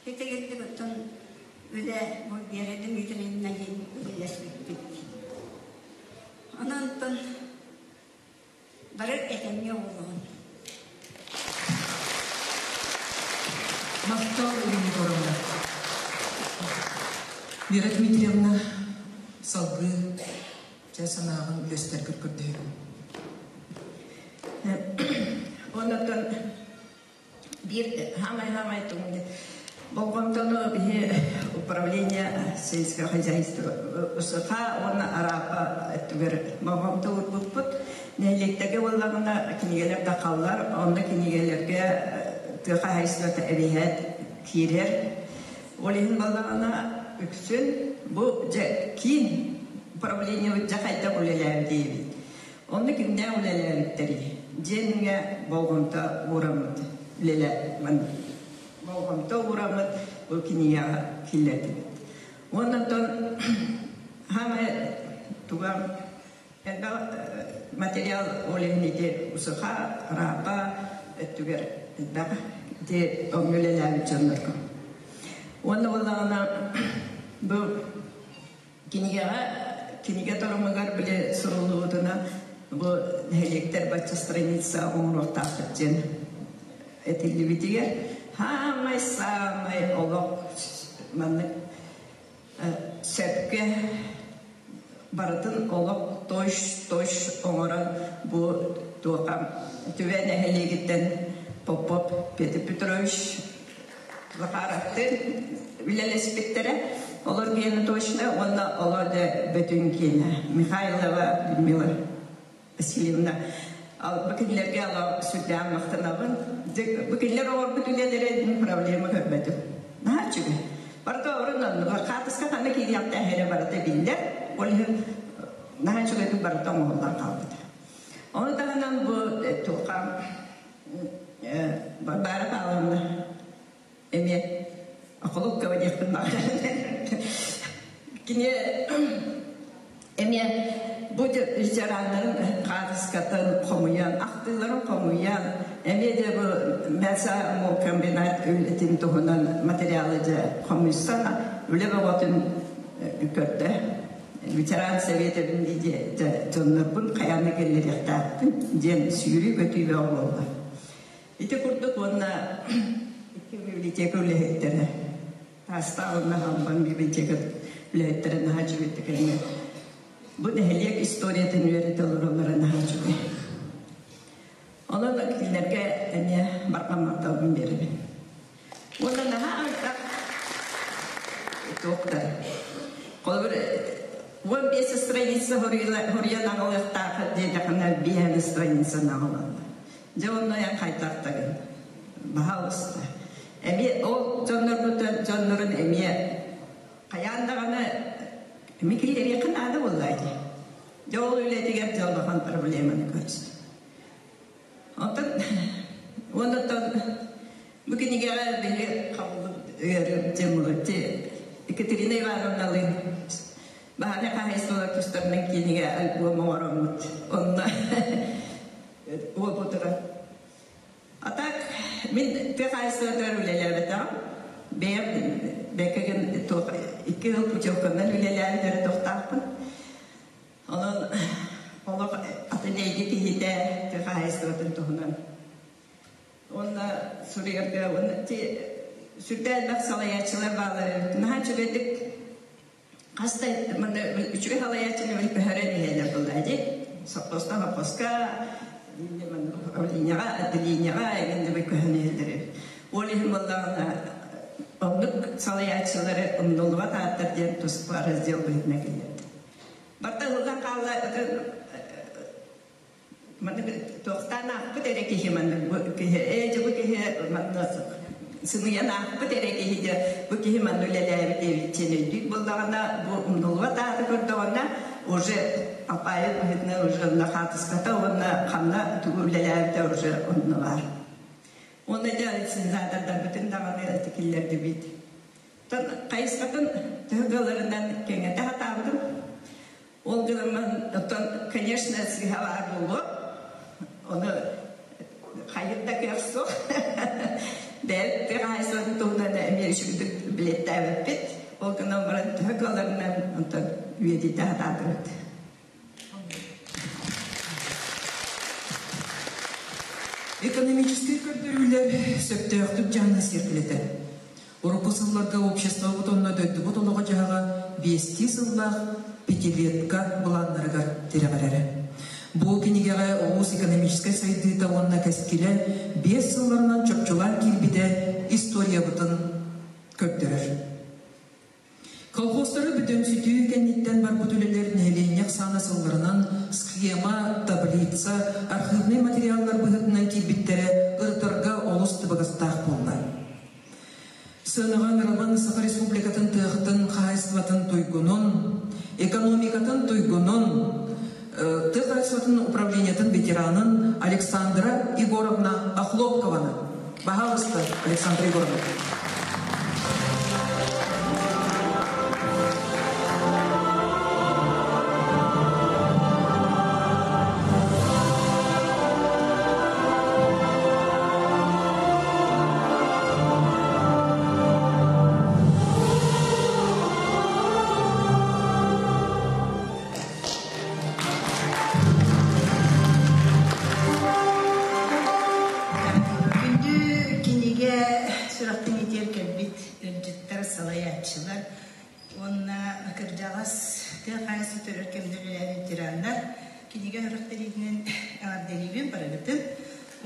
Итигирдик оттон үлэ бу Вера Дмитриевналыын үлэлэспиппит. Онон оттон бары этэҥҥэ буолуоҕун. Махтал Ирина Егоровна. Вера Дмитриевна салгыы чэ санааҕын үлэстэргэр көрдөһөбүн. Оннуттан биир хаамай-хаамай тугун болҕомтону биһи управление сельского хозяйства УСХ уонна Араапа өттүгэр болҕомто уурбуппут. Нэһилиэктэргэ буоллаҕына кинигэлэр да хааллар, онно кинигэлэргэ тыа хаһаайыстыбата эбиһээт киирэр. Ол иһин буоллаҕына үксүн бу дьэ киин управлениебыт дьэ хайдах үлэлээбит диэбит. Онно кимнээх үлэлээбиттэрий? Дьиэҥҥэ болҕомто уураммыт үлэлээ болҕомто уураммыт бу кинигэҕэ киллэрдибит. Уонна оттон хаамай туга элбэх материал ол иһин ити усуха, рапа өттүгэр элбэх ити оҥҥо үлэлээбит дьоннорго. Уонна буоллаҕына бу Кинигэҕэ кинигэ торумугар били суруллубутунан бу нэһилиэктэр бачча страница оҥоруохтаахпыт диэн этиллибитигэр хаамай саамай олох маннык сөпкө барытын олох тош-тош оҥорон бу туоха Түбэ нэһилиэгиттэн Попов Петр Петрович Захаровтыын үлэлэспиттэрэ. Олор гиэнэ точно уонна олор да бөтүн киэнэ. Михайлова Людмила Васильевна. Бу кинилэргэ ала сүрдээх махтанабын. Бу кинилэр оҥорбут үлэлэрэ проблема көрбөтүм. Наһаа үчүгэй. Барыта орун оннугар. Хаатыска ханна киириэхтээх эрэ барыта биллэр. Ол иһин наһаа үчүгэйдик барыта оҥоһуллан хаалбыта. Ону таһынан бу туохха Варвара Павловна эмиэ Охолуккова диэхпин баҕарабын. Кини эмиэ бу ветераннарын хаартыскатын хомуйан, ахтыыларын хомуйан, эмиэ де бу мясо комбинат үлэтин туһунан материалы дьэ хомуйсан үлэ бөҕөтүн көрдө. Ветеран советын дьоннорбун хайаан да киллэриэхтээхпин диэн сүүрүү-көтүү бөҕө буолла. Ити курдук уонна икки библиотека үлэһиттэрэ Таастаах уонна Халбаҥ библиотека үлэһиттэрэ наһаа үчүгэйдик эмиэ бу нэһилиэк историятын үөрэтэ олороллоро наһаа үчүгэй. Онон кинилэргэ эмиэ барҕа махталбын биэрэбин. Уонна наһаа элбэх туохтар. Холобур, 15 страница хоруйан аҕалыахтаах диэтэххинэ биэһэн страницаны аҕалаллар. Дьэ онно эн хайтартагын? Баһаалыста. Эмиэ ол дьоннорбутун дьоннорун эмиэ хайаан даҕаны эмиэ киллэриэххэ наада буоллаа дии. Дьэ ол үлэтигэр дьэ улахан проблеманы көрүстүм. Онтон уонна бу кинигэҕэ биһиги ыарыы Екатерина Ивановналыын баһаарынай хаһаайыстыбалар тустарынан кинигэ альбом оҥороммут онно уопутура. А так мин тыа хаһаайыстыбатыгар үлэлээбэтэҕим. Бэйэм бэккэгин икки сыл путевканан үлэлээбит эрэ тохтаахпын. Онон олох атын эйгэ киһитэ тыа хаһаайыстыбатын туһунан. Уонна суруйарга уонна сүрдээх элбэх салайааччылар бааллар эбит. Наһаа үчүгэйдик хас да манна үчүгэй салайааччыны көһөрөн иһэллэр буоллаа дии. Сопхуостан сопхуоска, линияҕа, отделениеҕа эҥин да көһөн иһэллэр эбит. Ол иһин буоллаҕына оннук салайааччылары умнуллубат ааттар диэн туспа раздел быһыытынан киллэрдим. Барыта ыһыллан хаалла маннык туохтаан аахпыт эрэ киһи маннык бу киһи ээ дьэ бу киһи манна Сымыйан аахпыт эрэ киһи дьэ бу киһи манна үлэлээбит диэбит өйдүүр буоллаҕына, бу умнуллубат ааты көрдөҕүнэ, уже Апаев быһыытынан уже онно хаартыската уонна ханна тугу үлэлээбитэ уже онно баар. Уонна дьэ лицензатордарбытын даҕаны ити киллэрдибит. Оттон хайысхатын төһө кыалларынан кэҥэтэ сатаабытым. Ол гынан оттон, конечно, сыыһа баар буолуо. Ону хайыр да кыах суох. Бэйэбит тыа хаһаайыстыбатын туһунан эмиэ үчүгдүк билиэттээбиппит. Ол гынан баран төһө кыалларынан онтон үйэтитэ сатаатыбыт. Экономическай көрдөрүүлэр сөптөөхтүк дьаһана сиэркилэтэ. Урукку сылларга обществобыт уонна дойдубут олоҕо-дьаһаҕа биэстии сыллаах пятилетка былааннарыгар тирэҕирэрэ. Бу кинигэҕэ улуус экономическай сайдыыта уонна кэскилэ биэс сылларынан чопчулаан киирбитэ историябытын көрдөрөр. Колхозтары бүтүмсүтүү кэнниттэн барбыт үлэлэр нэһилиэнньэ ахсаана сылларынан схема, таблица, архивнай материаллар быһыытынан киирбиттэрэ ырытарга олус табыгастаах буолла. Сыанаҕа ыҥырабын Саха Республикатын тыаһытын хаһаайыстыбатын туйгунун, экономикатын туйгунун, тыа хаһаайыстыбатын управлениетын ветеранын Александра Егоровна Охлопкованы. Пожалуйста, Александра Егоровна. Күндү кинигэ сүрэхтэниитигэр кэлбит ыалдьыттар, салайааччылар уонна кырдьаҕас тыа хаһаайыстыбата өр кэмҥэ үлэлээбит ветераннар кинигэ сүрэхтэниитинэн эҕэрдэлиибин барыгытын.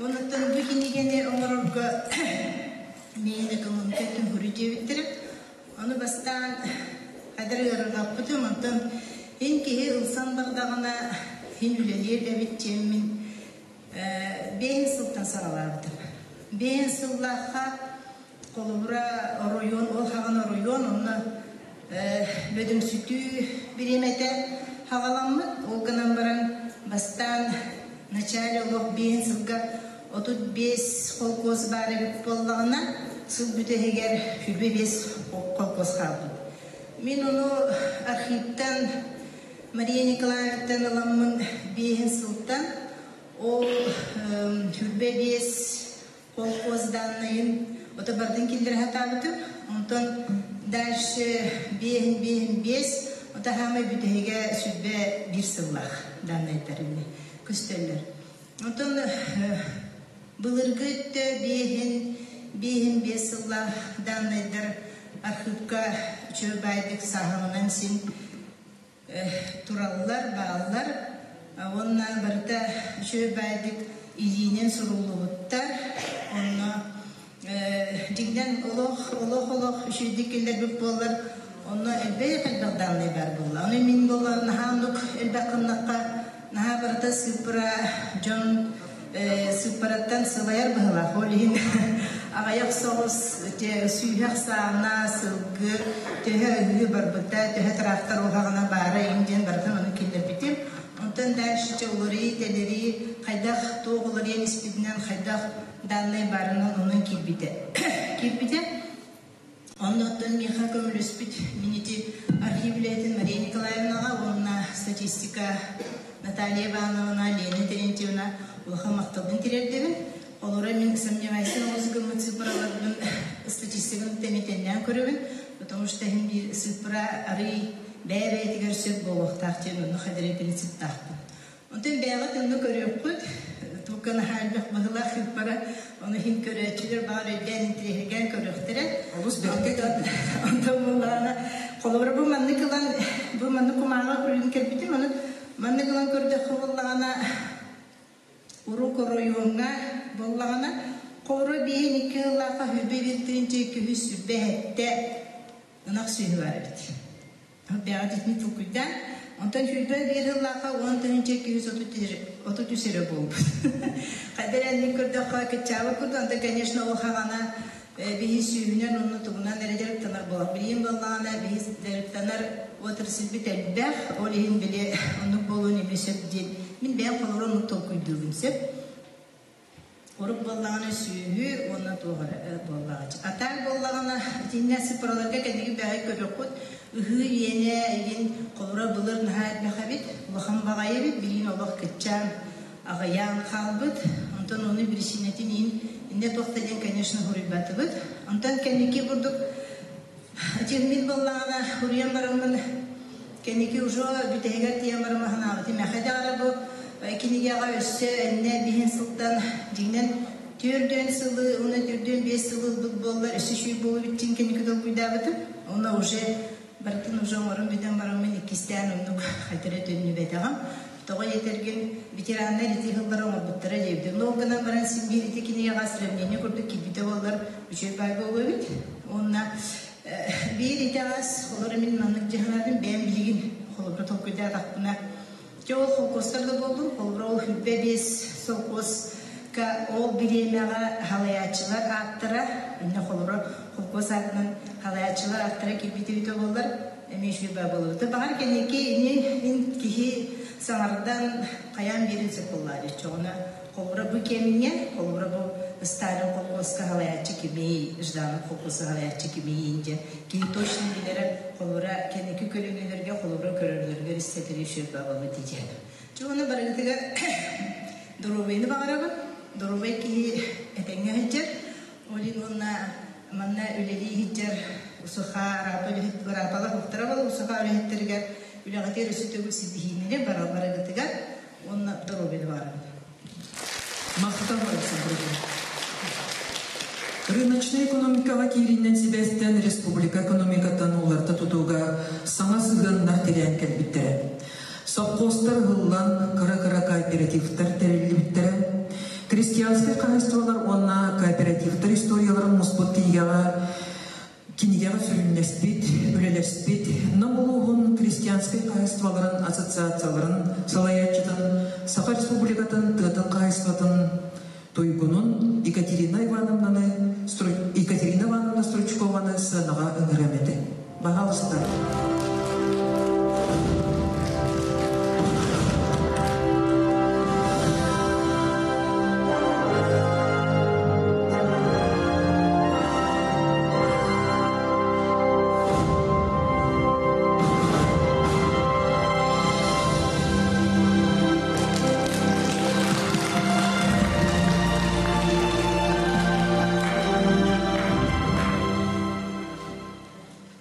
Онуттан бу кинигэни оҥорорго миигин экономика түҥкүрү диэбиттэрэ. Ону бастаан хадыр ыарырҕаппытым, онтон ин киһи ылсан бардаҕына һин үлэлиир эбит диэммин биэһин сылтан саҕалаабытым. Биэһин сыллаахха холобура оройуон, ол хаҕан оройуон онно бөдөҥсүтүү бириэмэтэ хаҕаламмыт. Ол гынан баран бастаан начале олох биэһин сылга 35 холкуос баар эбит буоллаҕына, сыл бүтэһигэр 25 холкуос хаалбыт. Мин ону архивтан Мария Николаевтан ыламмын биэһин сылтан ол 25 холкуос даннайын ото бардын киллэрэ сатаабытым. Онтон дальше биэһин биэһин биэс ото хаамай бүтэһигэ сүрбэ биир сыллаах даннайдар көстөллөр. Онтон былыргы өттө биэһин биэһин биэс сыллаах даннайдар архыыпка үчүгэй баайдык сааһыланан син тураллар, бааллар. Уонна барыта үчүгэй баайдык илиинэн суруллубуттар. Онно дьиҥинэн олох олох олох үчүгэйдик киллэрбит буоллар онно элбэх элбэх дааннай баар буолла. Ону мин буолла наһаа оннук элбэх гыннахха наһаа барыта сыыппара дьон сыыппараттан сылайар быһыылаах. Ол иһин аҕыйах соҕус сүүһэх саана, сылгы төһө ыһыы барбыта, төһө трактор уһаҕына баара им диэн барытын ону киллэрбитим. Онтон дальше уларыйыы-тэлэрии хайдах туох уларыйан испитинэн хайдах даннай баарынан онон киирбитэ. Киирбитэ. Оннуттан миэхэ көмөлөспүт мин ити архив үлэһитин Мария Николаевнаҕа уонна статистика Наталья Ивановна, Лена Терентьевна улахан махталбын тириэрдэбин. Олоро мин сомневайся оҕус гыммыт цифраларбын статистиканы тэнитэннээн көрөбүн, потому что иһин биир цифра арый бэйэ-бэйэтигэр сөп буолуохтаах диэн онно хадары принциптаахпын. Онтон бэйэҕит онно көрүөххүт, тугга наһаа элбэх быһыылаах ыыппара, ону иһин көрөөччүлэр баҕар өйдөөн интириэһиргээн көрүөхтэрэ. Олус бэркэ Онтон буоллаҕына, холобура бу маннык ылан, бу маннык кумааҕы күлүн кэлбитим, ону маннык ылан көрдөххө буоллаҕына, урук оройуоҥҥа буоллаҕына, холобура биэһин икки сыллаахха сүүрбэ биир тыһыынча икки сүүс сүүрбэ сэттэ ынах сүөһү баар эбит. Бэҕэ дьитини толкуйдаан. Онтон 21 сыллаахха 10 233 эрэ буолбут. Хайдах эрэ көрдөххө кыччаабыт курдук, онтон, конечно, ол хаҕана биһи сүүһүнэн уонна тугунан эрэ дьарыктанар буолар. Билигин буоллаҕына биһи дьарыктанар отрасльбит элбэх, ол иһин били оннук буолуон эмиэ сөп диэн. Мин бэйэм холобура оннук толкуйдуубун сөп. Урук буоллаҕына сүөһү уонна туох эрэ буоллаҕа. А так буоллаҕына итиннэ цифраларга кэнники бэҕэй көрүөххүт ыһыы иэнэ игин холобура былыр наһаа элбэх эбит, улахан баҕайы эбит, билигин олох кыччаан аҕыйаан хаалбыт. Онтон ону биричиинэтин иин иннэ туох да диэн, конечно, суруйбатыбыт. Онтон кэнники курдук мин буоллаҕына уруйан бараммын кэнники уже бүтэһигэр тиийэн бараммын санаабытым мэхэ даҕаны бу кинигэҕэ өссө эннэ биһин сылтан дьиҥинэн 4 сылы уонна 45 сылы ылбыт буоллар өссө үчүгэй буолуо эбит кэнники толкуйдаабытым. Онно уже барытын уже оҥорон бүтэн бараммын иккистээн оннук хайтара төннүбэтэҕим. Тоҕо диэтэргин ветераннар ити сыллары оҥорбуттара диэбитим. Но ол гынан баран син биир ити кинигэҕэ сравнение курдук киирбитэ буоллар үчүгэй баай буолуо эбит. Уонна биир итэҕэс холобура мин маннык дьаһанабын бэйэм билигин холобура толкуйдаатахпына дьэ ол холкуостар да буоллун холобура ол 25 совхозка ол бириэмэҕэ халайааччылар ааттара иннэ холобура холкуос аатынан халайааччылар ааттара киирбит эбитэ буоллар эмиэ үчүгэй баа буолуо. Баҕар кэнники ини мин киһи саҥардан хайаан биэрин сөп буоллаа чоҕуна холобура бу кэмҥэ холобура бу Сталин холкуоска халайааччы кимий, Жданов холкуоска халайааччы кимий диэн киһи точно билэрэ холобура кэнники көлүөнэлэргэ холобура көрөллөрүгэр истэтири үчүгэй баа буолбут диэн. Чоҕуна барыгытыгар доруобуйаны баҕарабын. Доруобай киһи этэҥҥэ сылдьар. Ол иһин уонна манна үлэлии сылдьар усуха араапалар уктара буолар усуха үлэһиттэригэр үлэҕитигэр өссө төгүл ситиһиинини барыгытыгар уонна доруобуйаны баҕарабын. Махтал Александровна. Рыночнай экономикаҕа кииринэн сибээстэн республика экономикатын уларыта тутууга саҥа сыһыаннар тирээн кэлбиттэрэ. Совхозтар ыһыллан, кыра-кыра кооперативтар тэриллибиттэрэ. Крестьянскай хаһайыстыбалар уонна кооперативтар историяларын муспут кинигэҕэ кинигэҕэ сүрүннэспит, үлэлэспит Нам улууһун крестьянскай хаһайыстыбаларын ассоциацияларын салайааччытын Саха Республикатын тыатын хаһайыстыбатын туйгунун Екатерина Ивановнаны Екатерина Ивановна Стручкованы сыанаҕа ыҥырыам этэ. Баһаалыста.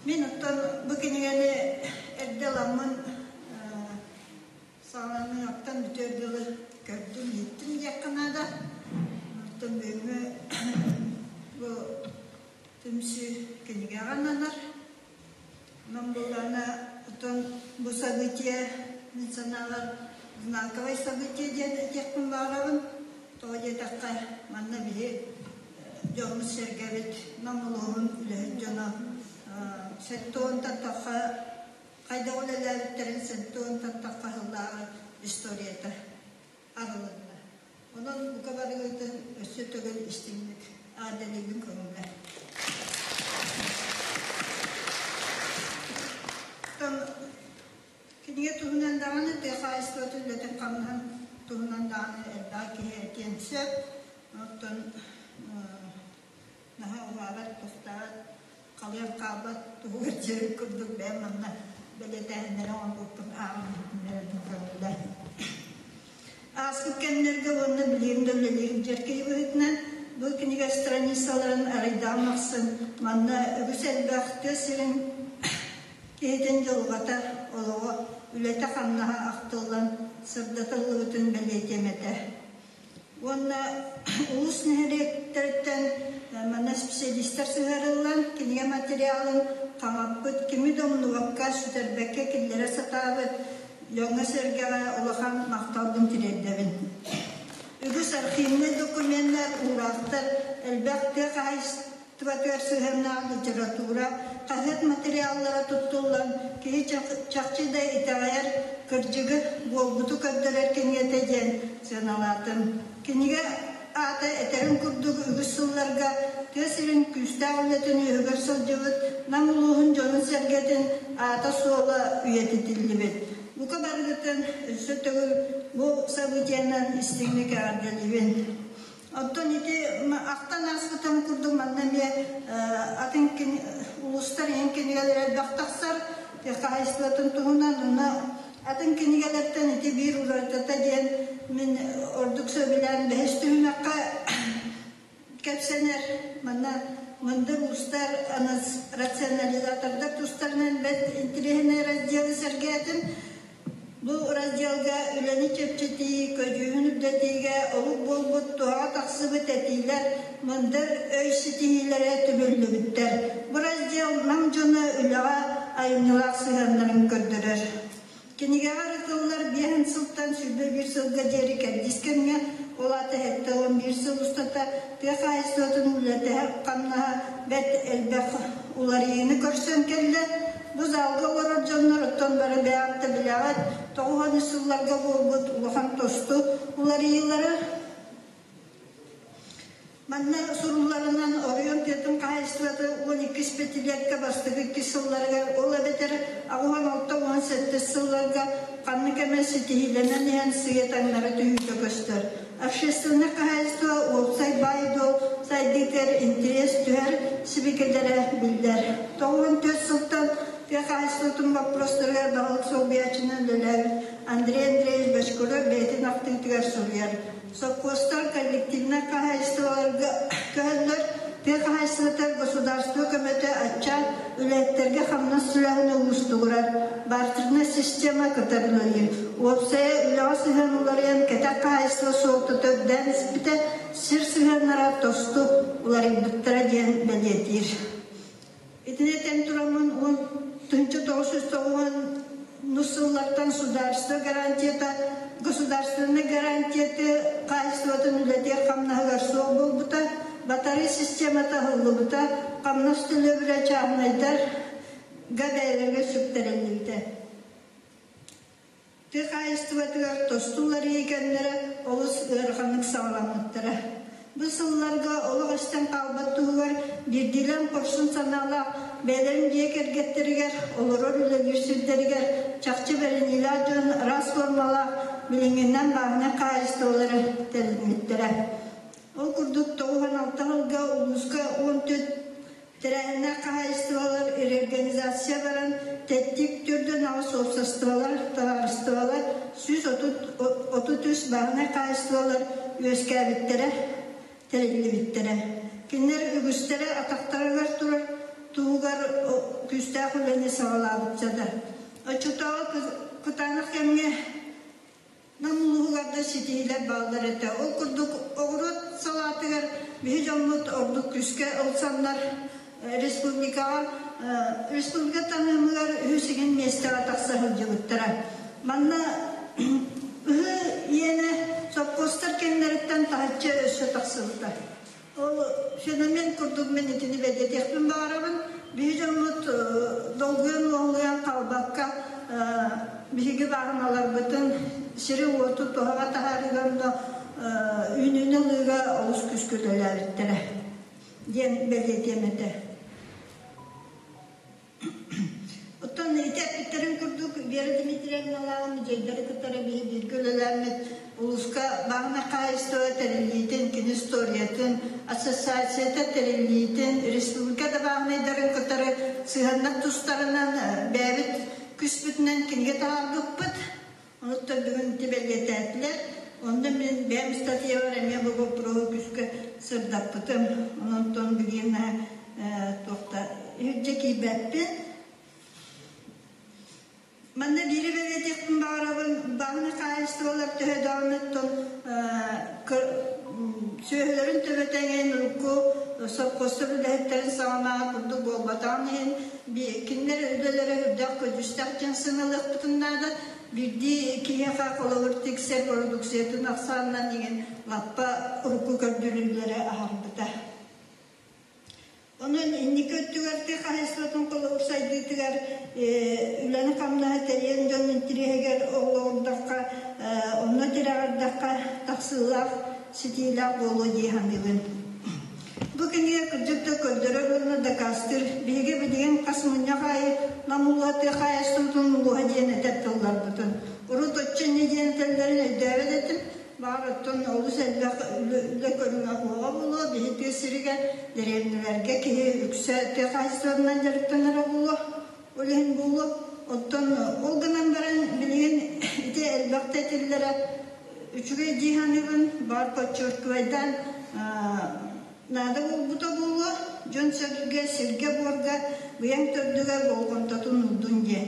Мин оттон бу кинигэни эрдэ ыламмын саҕаланыахтан бүтүөр дылы көрдүм, иһиттим диэххэ наада. Оттон бүгүҥҥү бу түмсүү кинигэҕэ ананар. Онон буоллаҕына, оттон бу событие мин санаабар знаковай событие диэн этиэхпин баҕарабын. Тоҕо диэтэххэ, манна биһи дьоммут-сэргэбит Нам улууһун үлэһит дьоно 70-тан тахса хайдах үлэлээбиттэрин 70-тан тахса сыллааҕы историята арылынна. Онон бука барыгытын өссө төгүл истиҥник эҕэрдэлиибин көҥүллэр. Кинигэ туһунан даҕаны, тыа хаһаайыстыбатын үлэтин-хамнаһын туһунан даҕаны элбэх киһи этиэн сөп. Оттон наһаа уһаабат, тустаабат, халыйан хаалбат туһугар дьиэ курдук бэйэм манна бэлиэтээһиннэри оҥорбуппун ааҕан иһитиннэрэрбин көҥүллээ. Ааспыт кэмнэргэ уонна билигин да үлэлиир дьэр киһи быһыытынан бу кинигэ страницаларын арыйдаҕым ахсын манна үгүс элбэх тыа сирин киһитин дьылҕата, олоҕо, үлэтэ-хамнаһа ахтыллан сырдатыллыбытын бэлиэтиэм этэ. Уонна улуус нэһилиэктэриттэн манна специалистар сыһыарыллан кинигэ материалын хаҥаппыт, кими да умнубакка, сүтэрбэккэ киллэрэ сатаабыт дьоҥҥо-сэргэҕэ улахан махталбын тириэрдэбин. Үгүс архивнай докуменнар, уураахтар элбэх тыа хаһаайыстыбатын Тыбатыгар сыһыаннаах литература, хаһыат материаллара туттуллан, киһи чахчы да итэҕэйэр, кырдьыгы, буолбуту көрдөрөр кинигэтэ диэн сыаналаатым. Кинигэ аата этэрин курдук үгүс сылларга тыа сирин күүстээх үлэтин үөһүгэр сылдьыбыт Нам улууһун дьонун-сэргэтин аата-суола үйэтитиллибит. Бука барыгытын өссө төгүл бу событиенан истиҥник эҕэрдэлиибин. Оттон ити ахтан ааспытым курдук манна эмиэ атын улуустар иһин кинигэлэр элбэх тахсар хаһаайыстыбатын туһунан уонна атын кинигэлэртэн ити биир уратыта диэн мин ордук сөбүлээн бэһис түһүмэххэ кэпсэнэр манна мындыр уустар рационализатордар тустарынан бэрт интириэһинэй разделы сэргээтим. Бу разделга үлэни чэпчэтии, көдьүүһүн үрдэтиигэ олук буолбут туһаҕа тахсыбыт этиилэр, мындыр өй ситиһиилэрэ түмүллүбүттэр. Бу раздел Нам дьоно үлэҕэ айымньылаах сыһыаннарын көрдөрөр. Кинигэҕэ ырытыллар биэһин сылтан 21 сылга диэри кэрдиис кэмҥэ, ол аата 71 сыл устата тыа хаһаайыстыбатын үлэтэ-хамнаһа бэрт элбэх уларыйыыны көрсөн кэллэ. Бу залга олорор дьоннор оттон бары бэйэҕит да билэҕит, 93 сылларга буолбут улахан тосту уларыйыылары. Манна сурулларынан оройуон тыатын хаһаайыстыбата 12 пятилетка бастакы иккис сылларыгар, ол эбэтэр 86-17 сылларга ханнык эмэ ситиһиилэнэн иһэн сыыйа таҥнары түһүүтэ көстөр. Общественнай хаһаайыстыба уопсай баай-дуол сайдыытыгар интэриэс түһэр сибикилэрэ биллэр. 94 сылтан тыа хаһаайыстыбатын боппуруостарыгар баһылык солбуйааччынан үлэлээбит Андрей Андреевич Бочкарев бэйэтин ахтыытыгар суруйар. Сопхуостар коллективнай хаһаайыстыбаларга көһөллөр, тыа хаһаайыстыбата государство көмөтө аччаан, үлэһиттэргэ хамнас сүрэҕин уустугурар, бартернай система кытарылыыр. Уопсайа үлэҕэ сыһыан уларыйан кэтэх хаһаайыстыба суолтата үрдээн испитэ, сир сыһыаннара тосту уларыйбыттара диэн бэлиэтиир. Итини этэн тураммын 1990 сыллартан судаарыстыба гарантията государственнай гарантияты хаһаайыстыбатын үлэтигэр хамнаһыгар суох буолбута, батарыы системата аһыллыбыта, хамнас төлөбүрэ чааһынайдарга бэйэлэригэр сүктэриллибитэ. Тыа хаһаайыстыбатыгар тосту уларыйыы кэмнэрэ олус ыараханнык саҕаламмыттара. Бу сылларга олох эстэн хаалбат туһугар биирдиилээн хорсун санаалаах бэйэлэрин дьиэ кэргэттэригэр, олорор үлэлиир сирдэригэр чахчы бэриниилээх дьон араас формалаах билиҥҥинэн бааһынай хаһаайыстыбалары тэрийбиттэрэ. Ол курдук 96 сылга улууска 14 Тэрээһиннээх хаһаайыстыбалар реорганизация баран, тэттик төрдөн аҕыс уопсастыбалар, табаарыстыбалар, 133 бааһынай хаһаайыстыбалар үөскээбиттэрэ, тэриллибиттэрэ. Кинилэр үгүстэрэ атахтарыгар турар туһугар күүстээх үлэни саҕалаабыттара. Оччотооҕу кытаанах кэмҥэ Нам улууһугар да ситиһиилэр бааллар этэ. Ол курдук оҕуруот салаатыгар биһи дьоммут ордук күүскэ ылсаннар республикаҕа республика таһымыгар үһүс игин миэстэҕэ тахса сылдьыбыттара. Манна ыһыы иэнэ сопхуостар кэмнэриттэн таһыччы өссө тахсыбыта. Ол феномен курдук мин итини бэлиэтиэхпин баҕарабын. Биһи дьоммут долгуйан-уолуйан хаалбакка биһиги бааһыналарбытын сири-уоту туһаҕа таһаарыыга онно үүнүүнү ылыыга олус күүскэ үлэлээбиттэрэ диэн бэлиэтиэм этэ. Оттон ити эппиттэрин курдук Вера Дмитриевналааҕын музейдары кытары биһи бииргэ үлэлээммит улууска бааһынай хаһаайыстыба тэриллиитин, кини историятын, ассоциацията тэриллиитин, республика да бааһынайдарын кытары сыһыаннар тустарынан бэйэбит күспүтүнэн кинигэ таһаарбыппыт. Онуттан бүгүн ити бэлиэтээтилэр. Онно мин бэйэм статьябар эмиэ бу боппуруоһу күүскэ сырдаппытым. Онон билигин туохта иһирдьэ киирбэппин. Манна биири бэлиэтиэхпин баҕарабын, бааһынай хаһаайыстыбалар төһө даҕаны оттон сүөһүлэрин төбөтө эҥин урукку сопхуостар үлэһиттэрин саҕанааҕы курдук буолбатаҕын иһин кинилэр үлэлэрэ үрдээх көдьүүстээх диэн сыаналыахпытын наада. Биирдии киһиэхэ холобур тиксэр бородууксуйатын ахсаанынан иҥин лаппа урукку көрдөрүүлэри аһарбыта. Онон инники өттүгэр тыа хаһаайыстыбатын холобур сайдыытыгар үлэни-хамнаһы тэрийэн дьон интириэһигэр олоҕурдахха, онно тирэҕирдэххэ тахсыылаах, ситиилээх буолуо дии саныыбын. Бу кинигэ кырдьык да көрдөрөр уонна дакаастыыр. Биһиги билигин хас мунньах аайы Нам улууһа тыа хаһаайыстыбатын улууһа диэн этэр тылларбытын. Урут оччо инньэ диэн этэллэрин өйдөөбөт этим. Баар оттон олус элбэх үлэ көрүҥэ суоҕа буолуо. Биһи тыа сиригэр, дэриэбинэлэргэ киһи үксэ тыа хаһаайыстыбатынан дьарыктанара буолуо. Ол иһин буолуо. Оттон ол гынан баран билигин ити элбэхтэ этиллэрэ үчүгэй дии саныыбын. Баар подчеркивайдаан наада буолбута буолуо. Дьон-сэргэ сиргэ-буорга быйаҥ төрдүгэр болҕомтотун уурдун диэн.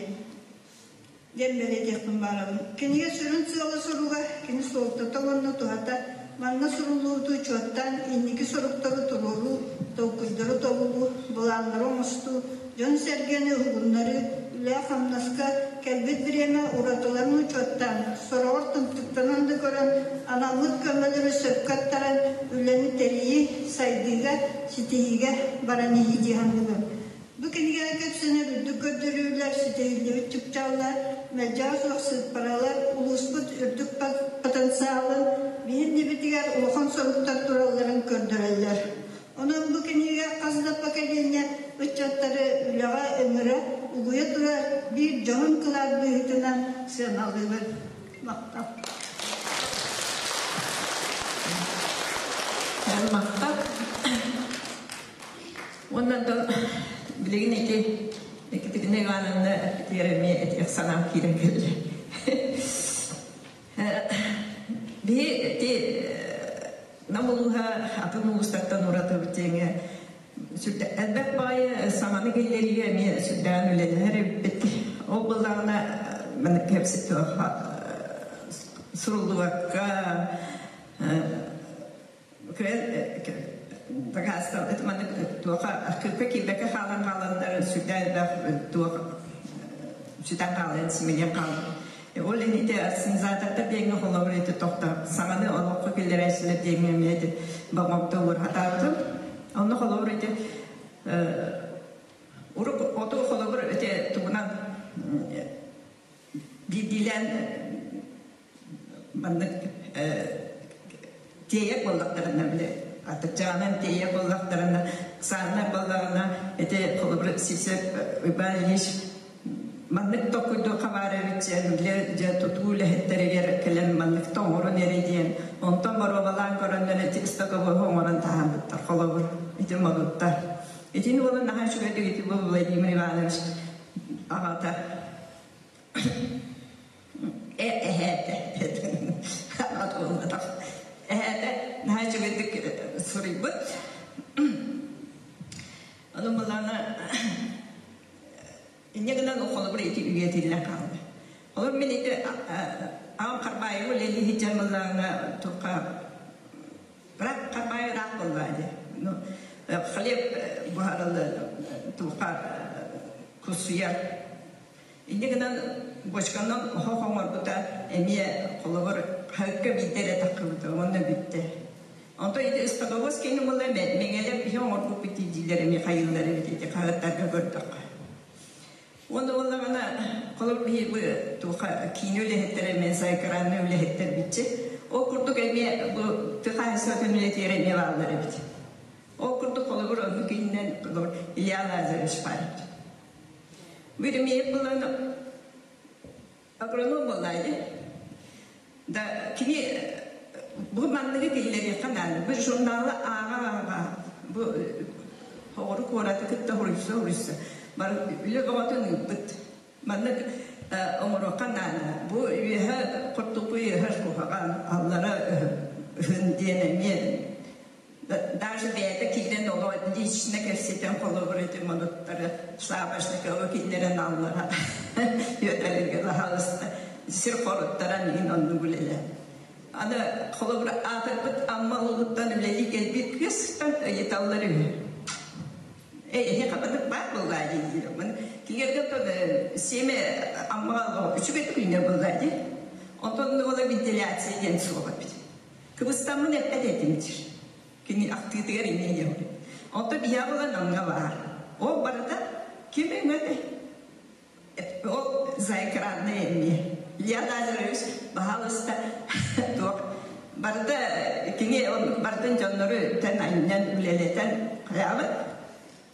Диэн бэлиэтиэхпин баҕарабын. Кинигэ сүрүн сыала-соруга, кини суолтата уонна туһата манна суруллубуту учуоттаан инники соруктары туруоруу, толкуйдары тобулуу, былааннары оҥостуу, дьон-сэргэни уһугуннарыы, үлэ-хамнаска кэлбит бириэмэ уратыларын учуоттаан, сороҕор тымтыктанан да көрөн, анаммыт көмөлөрү сөпкө аттаран үлэни тэрийии, сайдыыга, ситиһиигэ баран иһии дии саныыбын. Бу кинигэҕэ кэпсэнэр үрдүк көрдөрүүлэр, ситиһиллибит чыпчааллар, мэлдьэҕэ суох сыыппаралар улууспут үрдүк потенциалын биһир ньибитигэр улахан соруктар туралларын көрдөрөллөр. Онон бу кинигэ хас да поколение ыччаттары үлэҕэ ыҥыра, угуйа турар биир дьоһун кылаат быһыытынан сыаналыыбын. Махтал. Махтал. Уонна онтон билигин ити Екатерина Ивановна этигэр эмиэ этиэх санаам киирэн кэллэ. Биһи ити Нам улууһа атын улуустартан уратыбыт диэҥэ элбэх баҕайы саҥаны киллэриигэ эмиэ сүрдээҕин үлэлэһэр эбиппит. Ол буоллаҕына маннык суруллубакка Дакаастабыт маннык туоха архыыпка киирбэккэ хаалан хааланнар сүрдээх элбэх туох сүтэн хаалан симэлийэн хаалан ол иһин ити ассенизатордар диэҥҥэ холобур ити тохто саҥаны олоххо киллэрээччилэр диэҥҥэ эмиэ ити болҕомто уурхатаабытым онно холобур ити урук оту холобур ити тугунан биирдиилээн маннык тиэйэр буоллахтарына били атырдьаҕынан тиэйэр буоллахтарына сааннар буоллаҕына ити холобур Сисеп Иван Ильич маннык токуйдуохха баар эбит диэн били дьэ тутуу үлэһиттэригэр кэлэн маннык тоҥорун эрэ диэн онтон боруобалаан көрөннөр ити стоковоһу оҥорон таһаарбыттар холобур ити модуттар итини буолан наһаа үчүгэйдик ити бу Владимир Иванович аҕата Эһээтэ аҕата эһээтэ наһаа үчүгэйдик суруйбут. Ону былаана инньэ гынан холобур ити үйэтиллэн хаалла. Холобур мин ити аҕам Харбаайыга үлэлии сылдьан былаана туохха Бірақ Харбаайыраах буоллаа дии. Ну, хлеб буһарылы туохха кусуйар. Инньэ гынан бочканан оһох оҥорбута эмиэ холобур хаһыкка биирдэ эрэ таххыбыта уонна бүттэ. Онтон ити ыстабабыс кини буолла мэҥэлэр биһи оҥорбуппут дииллэр эмиэ хайыыллар эбит ити хаһыаттарга көрдөххө. Уонна буоллаҕына холобур биһи бу туохха киинэ үлэһиттэрэ эмиэ сайкаранный үлэһиттэр биччи. Ол курдук эмиэ бу тыа хаһаайыстыбатын үлэтигэр эмиэ бааллар эбит. Ол курдук холобур оннук иһинэн холобур Илья Лазаревич баар эбит. Биримиэп булан агроном буоллаа Да кини бу манныгы киллэриэххэ наада. Бу журналы ааҕа-ааҕа бу оҕору куораты кытта суруйса-суруйса бары үлэ бөҕөтүн ыыппыт. Маннык оҥоруохха наада. Бу үөһэ хортуоппуй үөһэ куһаҕан, аллара ыһын диэн эмиэ даже бэйэтэ киирэн оҕо лично кэпсэтэн холобур ити монуттары Шапошникова киллэрэн аллара үөтэргэ лаһалыста сир хоруттаран иһин оннук үлэлээ. Аны холобур аатырбыт Амма улууттан үлэлии кэлбит кыыстан ыйыталлар үһү. Эһи хабынык баар буоллаа дииллэр. Кинилэргэ оттон семя Аммаҕа үчүгэй күннэр буоллаа дии. Онтон ола вентиляция диэн суох эбит. Кыбыстаммын эппэт этим диир. Кини ахтыытыгар инньэ диэбит. Онтон биһиэхэ буолан Намҥа баар. Ол барыта ким өҥөтөй? Ол заэкраннай эмиэ. Илья Лазаревич, баһаалыста, туох барыта кини барытын дьоннору тэн анньан үлэлэтэн хайаабыт.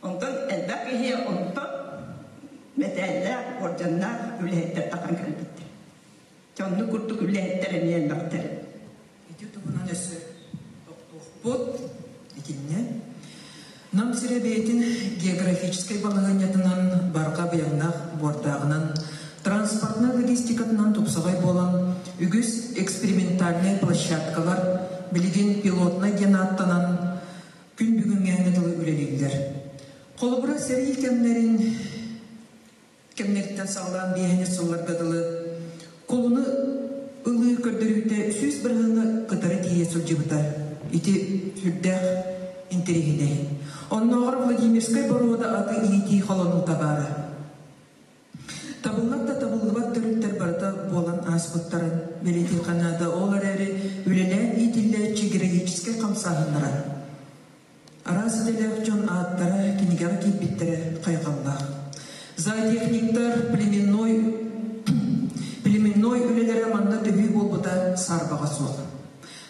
Онтон элбэх киһи онтон мэтээллээх, уордьаннаах үлэһиттэр тахан кэлбиттэр. Дьонну курдук үлэһиттэр эмиэ элбэхтэр. Ити туһунан өссө тохтуохпут итиннэ. Нам сирэ бэйэтин географическай балаһыанньатынан барҕа быйаҥнаах буордааҕынан, транспортнай логистикатынан тупсаҕай буолан, үгүс экспериментальнай площадкалар билигин пилотнай диэн ааттанан күн бүгүҥҥээҥҥэ дылы үлэлииллэр. Холобура, сэрии кэмнэрин кэмнэриттэн саҕалаан биэһини сылларга дылы кулуну ылыы көрдөрүүтэ 100% кытары тиийэ сылдьыбыта. Ити сүрдээх интэриэһинэй. Оннооҕор Владимирскай боруода аты иитии холонуута баара. Табыллар да табыллыбат төрүттэр барыта буолан ааспыттарын бэлиэтиэххэ наада. Ол эрээри үлэлээн иитиллээччи героическай хамсааһыннара Араас идэлээх дьон ааттара кинигэҕэ киирбиттэрэ хайҕаллаах. Зоотехниктар племенной племенной үлэлэрэ манна төһүү буолбута саарбаҕа суох.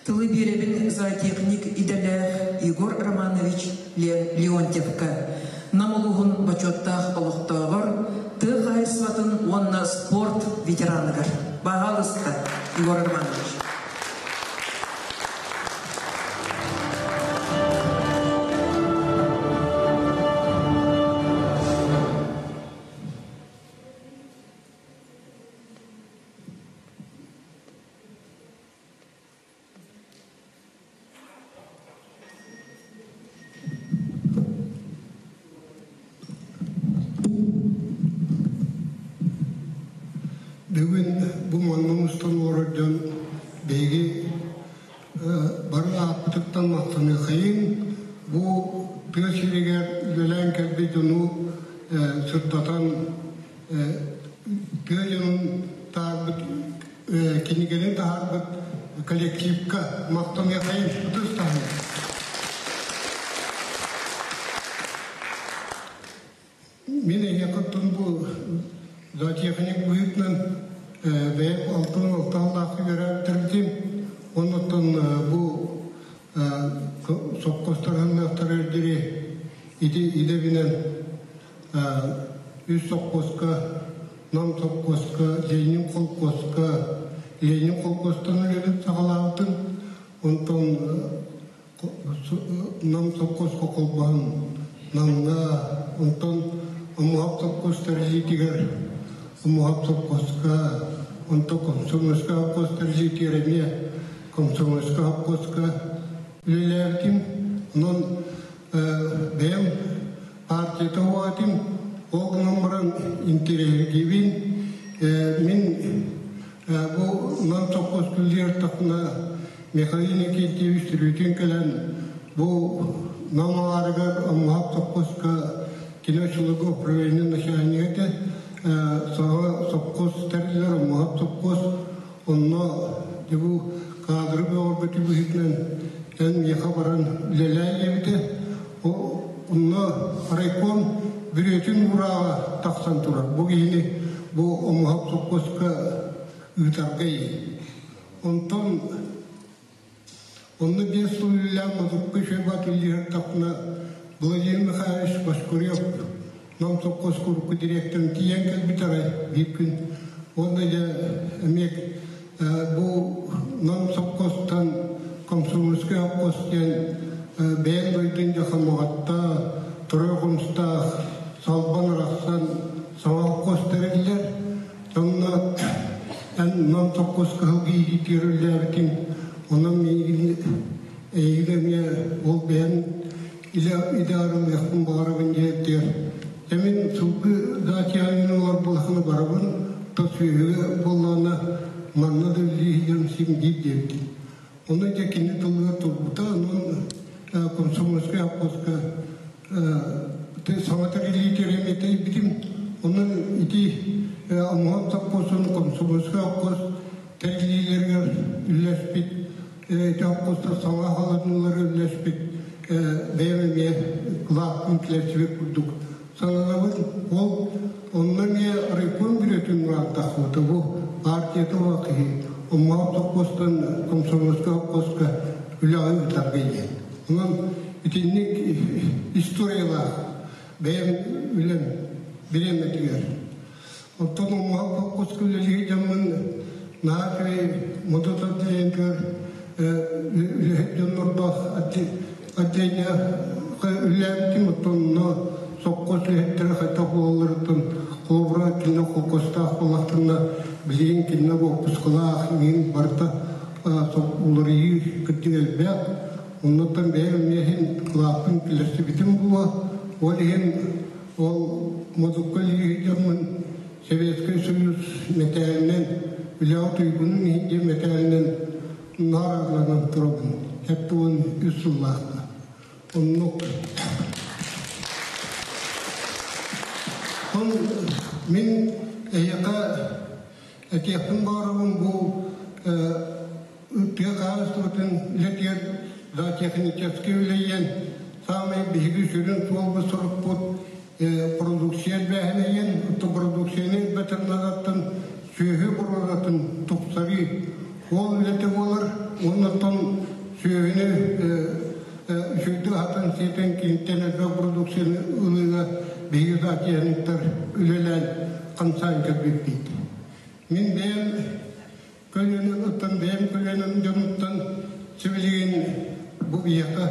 Тылы биэрэбин зоотехник идэлээх Егор Романович Леонтьевка, Нам улууһун бочуоттаах олохтооҕор, тыа хаһаайыстыбатын уонна спорт ветераныгар. Баһаалыста, Егор Романович. Бүгүн бу манна мустан олорор дьон биһиги бары ааппытыттан махтаныахайын, бу тыа сиригэр үлэлээн кэлбит дьону сырдатан тыа дьонун таарбыт кинигэни таһаарбыт коллективка махтаныахайын ытыс таһын. Мин эйиэхэттэн бу зоотехник быһыытынан бэйэм алтан алтаалаах үөрээттэрбитим. Оннуттан бу сопхуостарыһыннаахтар дири ити идэбинэн үс сопхуоска, Нам сопхуоска, Ленин холкуоска, Ленин холкуостан үлэбин саҕалаабытым. Онтон Нам сопхуоска холбоһон Намҥа, онтон Омуһах сопхуос тэриллиитигэр Омуһах сопхуоска, онтон Комсомольскай сопхуос тэриллиитигэр эмиэ Комсомольскай сопхуоска үлэлээбитим. Онон бэйэм партията уһаатым, ол гынан баран интэриэһиргиибин. Мин бу Нам сопхуос үлэлиир тахна Михаил Никитич түрүүтүн кэлэн бу Нам алаарыгар Омуһах сопхуоска кино-чулугу управление начальнига этэ. Саҥа сопхуос тэриллэр Омуһах сопхуос онно дьэ бу кадры бөҕөргөтүү быһыытынан эн миэхэ баран үлэлээ диэбитэ. Онно райком бүрүөтүн уурааҕа тахсан турар. Бу киһини бу Омуһах сопхуоска ыытарга Онтон онно биэс сыл үлэлээн Модукка үчүгэй үлэлиир Владимир Михайлович Башкурев Нам сопхуос урукку директорын тиийэн кэлбит арай биир күн. Уонна дьэ эмиэ бу Нам сопхуостан Комсомольскай сопхуос диэн бэйэм дойдун дьэ Хамаҕатта, Торуй Хомустаах, Салбан арахсан саҥа сопхуос тэриллэр. Онно эн Нам сопхуос кыһыл киһитигэр үлэлээбитиҥ, онон миигин эйигин эмиэ ол бэйэм илэ идэ арылыахпын баҕарабын диэбитигэр, дьэ мин сылгы даачаайын ылар буолахына барабын, то сүөһүгэ буоллаҕына манна да үлэлии сылдьарым син биир диэбитим. Онно дьэ кини тылыгар турбута, онон комсомольскай сопхуоска саҥа тэриллиитигэр эмиэ тэйбитим. Онон ити Омоһон сопхуосун комсомольскай сопхуос тэриллиилэригэр үлэлэспит, ити сопхуостар саҥа аһылыннылар үлэлэспит. бэйэм эмиэ кылааппын килэрсибит курдук сананабын. Ол онно эмиэ райком бүрүөтүн ураантахпыта бу партията буолар киһи Омоох сопхуостан комсомольскай сопхуоска үлэҕэ ыытарга диэн. Онон итинник историялаах бэйэм үлэм бириэмэтигэр. Оттон Омоох сопхуоска үлэлии дьоммун наһаа үчүгэй модут отделениетыгар үлэһит дьоннордоох отделение үлэлээбитим. Оттон онно сопхуос үлэһиттэрэ хайдах буолалларыттан холобура кинилэр холкуостаах буоллахтарына билигин кинилэр уоппускалаах иҥин барыта уларыйыы кырдьык элбэх. Оннуттан бэйэм эмиэ иһин кылааппын киллэрсибитим буолуо. Ол иһин ол модукка илии дьоммун Советскай Союз мэтээлинэн үлэҕэ туйгунун иһин диэн мэтээлинэн наар турабын. 73 сыллаахта. Оннук. Он мин эйиэхэ этиэхпин баҕарабын бу тыа хаһаайыстыбатын үлэтигэр зоотехническэй үлэйэн саамай биһиги сүрүн суолбут сорукпут продукция элбээһинэйэн продукцияны элбэтэр наадаттан сүөһү боруодатын тупсарыы ол үлэтэ буолар уоннаттан сүөһүнү үчүгэйдик аһатан сиэтэн киниттэн элбэх продукцияны ылыыга биһиги зоотехниктар үлэлээн хамсаан кэлбиппит. Мин бэйэм көлүөнэм оттон бэйэм көлүөнэм дьонуттан сибилигин бу биһиэхэ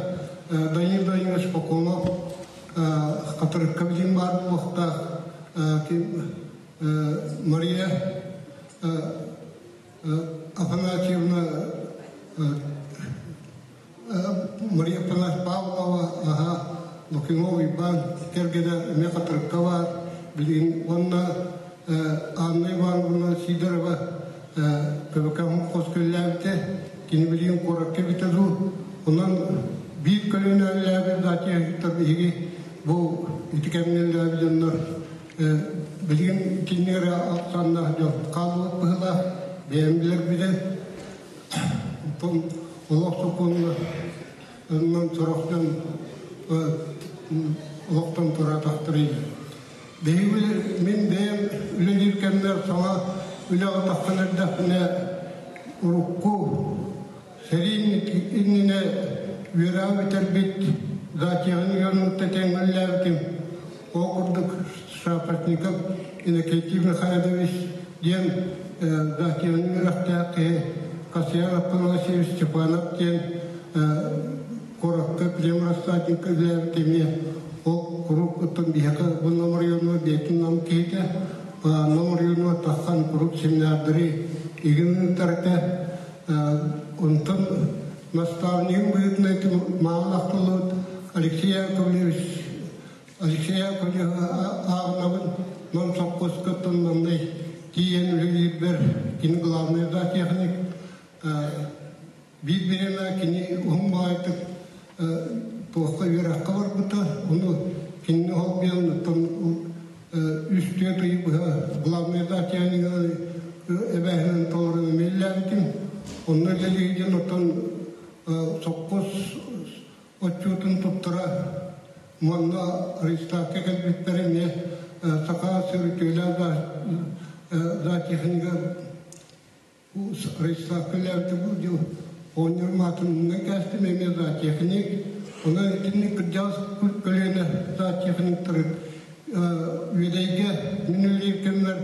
Данил Данилович Поконов Хатырыкка билим баар буолуохтаах Мария Афанасьевна Мария Афанасьевна Павлова аһа Лукинов Иван кэргэнэ эмиэ Хатырыкка баар билигин уонна Анна Ивановна Сидорова Көбөкөн хос көллээбитэ кини билигин куоракка эбитэ дуу онон биир көлүөнэ үлэлээбит зоотехниктар биһиги бу ити кэмҥэ үлэлээбит дьоннор билигин кинилэр ахсааннаах дьон хаалбыт быһыылаах бэйэм билэрбинэн оттон олох сокуонунан сорох дьон олохтон туораатахтарый Биһиги мин бэйэм үлэлиир кэммэр саҥа үлэҕэ тахсан эрдэхпинэ урукку сэрии иннинэ үөрэҕи бүтэрбит зоотехник дьонун тэҥҥэллээбитим. Ол курдук Шапошников Иннокентий Михайлович диэн зоотехник үөрэхтээх киһи Касьян Афанасьевич Степанов диэн куоракка племрассадникка үлэлээбит эмиэ ол куруук оттон биһиэхэ бу Нам оройуонугар бэйэтин нам киһитэ Нам оройуонугар тахсан куруук семинардары игин ыытар этэ. Онтон наставнигым быһыытынан ити маҕан ахтыллыбыт Алексей Яковлевич Алексей Яковлевич ааҕынабын Нам сопхуоска оттон маннай тиийэн үлэлиирбэр кини главный зоотехник Биир бириэмэ кини уһун баҕайытык туохха үөрэххэ барбыта, ону кинини холбуйан оттон үс-түөрт ый быһа главный зоотехнига эбээһинэн толорон эмиэллээбитим. Онно үлэлии диэн оттон сопхуос отчуотун туттара манна рейстаакка кэлбиттэр эмиэ саха сир үтүөлээх зоотехнига Оонньуур маатынынан кээстим эмиэ зоотехник. Онон итинник кырдьаҕас көлүөнэ зоотехниктары Үөдэйгэ мин үлэлиир кэммэр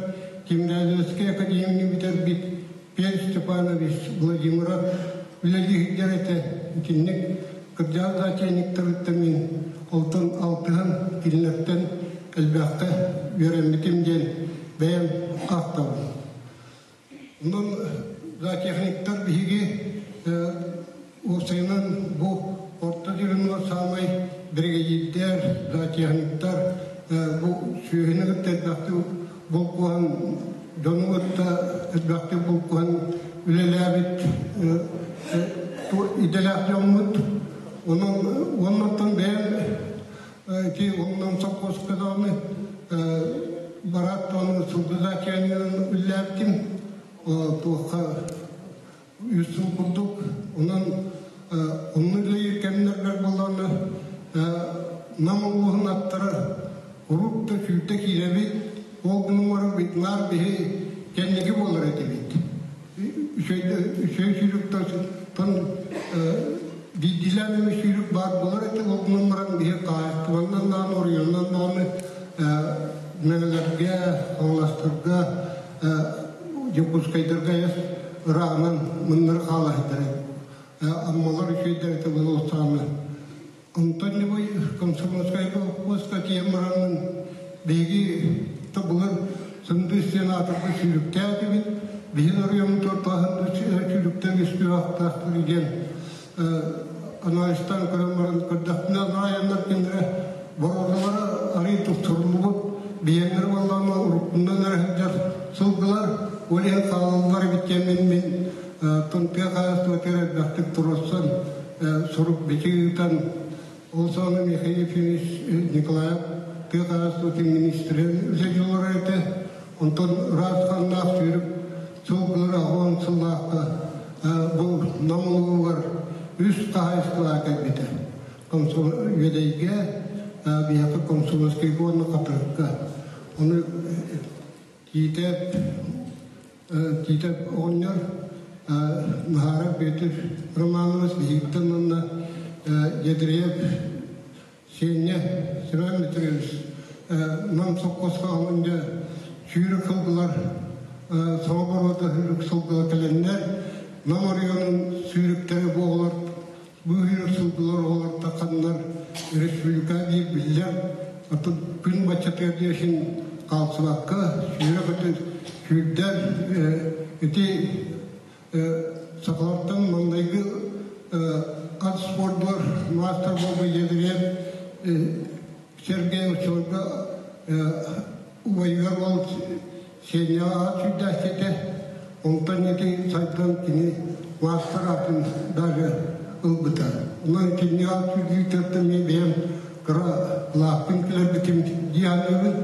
Тимирязевскай академияны бүтэрбит Петр Степанович Владимиров үлэлии сылдьар этэ. Итинник кырдьаҕас зоотехниктарыттан мин алтан алтыһан кинилэртэн элбэххэ үөрэммитим диэн бэйэм ахтабын. Онон зоотехниктар биһиги уопсайынан бу орто дьиҥҥэ саамай биригэдьиирдэр, зоотехниктар бу сүөһүнү кытта элбэхтик булкуһан, дьону кытта элбэхтик булкуһан үлэлээбит идэлээх дьоммут. Онон уоннаттан бэйэм ити оннун сопхуоска даҕаны бараат даҕаны сылгы океанынан үллээбитим туохха үс сыл курдук. Онон Онно үлэлиир кэмнэрбэр буоллаҕына Нам улууһун аттара урут да сүүрдэ киирэбит, ол гынан баран наар биһи кэнники буолар этибит. Үчүгэй сүүрүктэн биирдиилээн эмэ сүүрүк баар буолар этэ, ол гынан баран биһи хаһаайыстыбаннан даҕаны, оройуонунан даҕаны Мэҥэлэргэ, Хаҥаластарга, Дьокуускайдарга ырааҕынан мыннары хаалаһыттара. Аммалар үчүгэйдэр этэ буолуохтаҕына. Онтон ньубуй Комсомольскайга холкуоска тиийэн бараммын биһиги тобулар сындыыс диэн аатырбыт сүүрүктээх этибит. Биһин оройуоммут ортоһун сүүрүктэн үскүүр диэн анализтаан көрөн баран көрдөхпүнэ айаннар кинилэрэ боруодалара арыый тупсарыллыбыт биһиэннэрэ буоллаҕына уруккунан эрэ сылдьар сылгылар ол иһин хаалаллар эбит диэммин мин тыа хаһаайыстыбатыгар элбэхтик туруорсан сурук бичик ыытан ол саҕана Михаил Ефимович Николаев тыа хаһаайыстыбатын министрин үлэлии олорор этэ онтон ыраас ханнаах сүүрүк сылгылар аҕыан сыллаахха бу Нам улууһугар үс хаһаайыстыбаҕа кэлбитэ. Үөдэйгэ, биһиэхэ Комсомольскайга уонна Хатырыкка. Ону Тиитэп Тиитэп оҕонньор Наһаарап Петр Романович биһигиттэн уонна Ядреев Сеня Семен Дмитриевич Нам сопхуоска дьэ сүүрүк сылгылар саҥа боруода сүүрүк сылгылар кэлэннэр Нам оройуонун сүүрүктэрэ бу оҕолор бу сүүрүк сылгылар оҕолор тахханнар республика биир биллэр атын күн баччатыгар диэшин хаалсыбакка сүүрэ көтө сүүрдэр ити Сахалартан маҥнайгы ат спордугар маастар буолбут Ядреев Сергей оччолорго убайыгар ол Сеняҕа аат сүүрдээччитэ. Онтон ити сайдан кини маастар аатын даже ылбыта. Онон кинини аат сүүрдүүтэртэн мин бэйэм кыра лааппын килэрбитим дии саныыбын.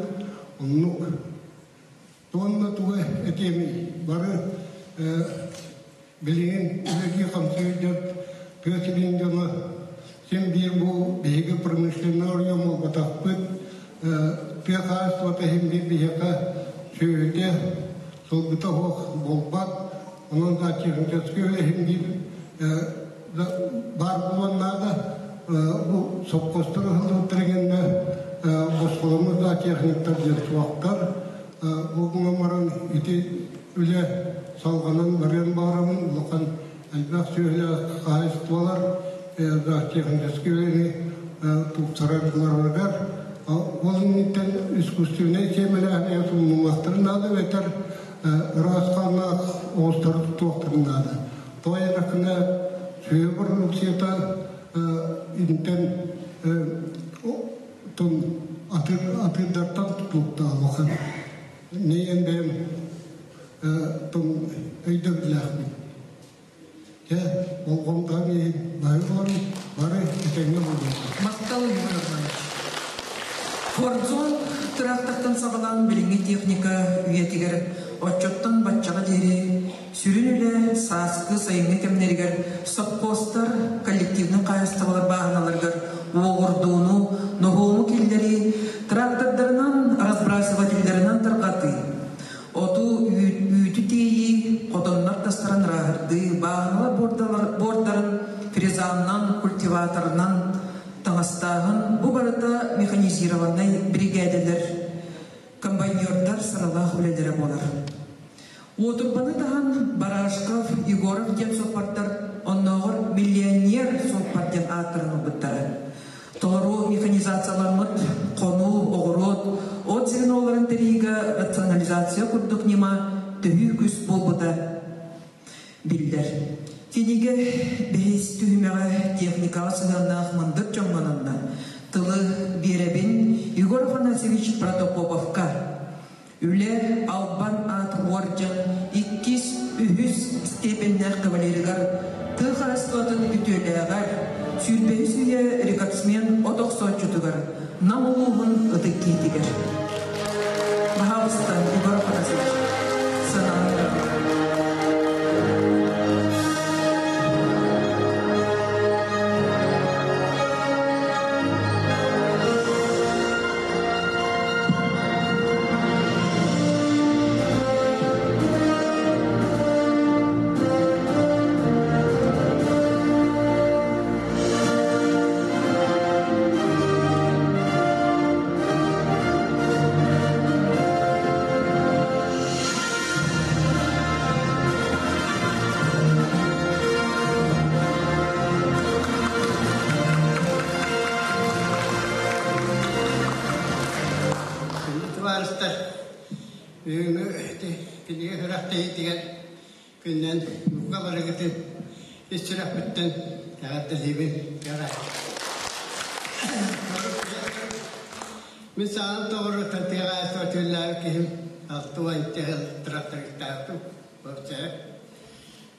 Оннук Уонна тугу этиэмий, бары билигин үлэлии-хамсыы дьон, тыа сирин дьоно син биир бу биһиги промышленнай оройуон буолбатахпыт, тыа хаһаайыстыбата иһин биир биһиэхэ сүөһүтэ, сылгыта суох буолбат, онон да техническэй үлэ иһин биир баар буолуон наада. Бу сопхуостар ыһыллыбыттара кэннэ босхоломмут да техниктар диэн суохтар. Бу гынан баран ити үлэ салҕанан барыан баҕарабын. Улахан элбэх сүөһүлээх хаһаайыстыбалар техническэй үлэни тупсарар гынарыгар ол инниттэн искусственнай сиэмэлээһини тумнумуохтарын наада эбэтэр ыраас хааннаах оҕустары тутуохтарын наада. Тоҕо диэтэххинэ сүөһү продукцията интэн атыырдартан тутулуктаах улахан. Нэйэн бэйэм өйдөбүллээхпин. Дьэ, болҕомтоҕун иһин бары олорун, бары этэҥҥэ буолуохха. Махтал, Егор Иванович. Фордзон тыраахтартан саҕалаан билиҥҥи техника үйэтигэр оччоттон баччаҕа диэри сүрүн үлэ сааскы сайыҥҥы кэмнэригэр сопхуостар коллективнай хаһаайыстыбалар бааһыналарыгар уоҕурдууну, ноһуому киллэрии, трактордарынан, разбрасывателлэринэн тарҕатыы, оту үүтү тиэйии, хотоннор тастарын ырааһырдыы, бааһыналар буордарын фрезаннан, культиваторынан таҥастааһын бу барыта механизированнай биригээдэлэр, комбайнердар сыралаах үлэлэрэ буолар. Уотурбаны таһан Барашков, Егоров диэн суоппардар оннооҕор миллионер суоппар диэн ааттарын ылбыттара. Толору механизацияламмыт хонуу, оҕуруот, от звеноларын тэрийиигэ рационализация курдук ньыма төһүү күүс буолбута биллэр. Кинигэ бэһис түһүмэҕэ техникаҕа сыһыаннаах мындыр дьоҥҥо тылы биэрэбин Егор Афанасьевич Протопоповка. Үлэ албан аат уордьан иккис, үһүс степеннээх кавалерыгар тыа хаһаайыстыбатын үтүөлээҕэр, сүүрбэһис үйэ рекордсмен от охсооччутугар Нам улууһун ытык киитигэр. Баһаалыста, Егор Афанасьевич, сыаналаан. табаарыстар, бүгүҥҥү кинигэ күрэхтэһиитигэр күннэн бука барыгытын ис сүрэхпиттэн эҕэрдэлиибин. Мин саҥам тоҕору тыаҕа түүллээбит киһим 60 сыл трактористаабытым уопсайа.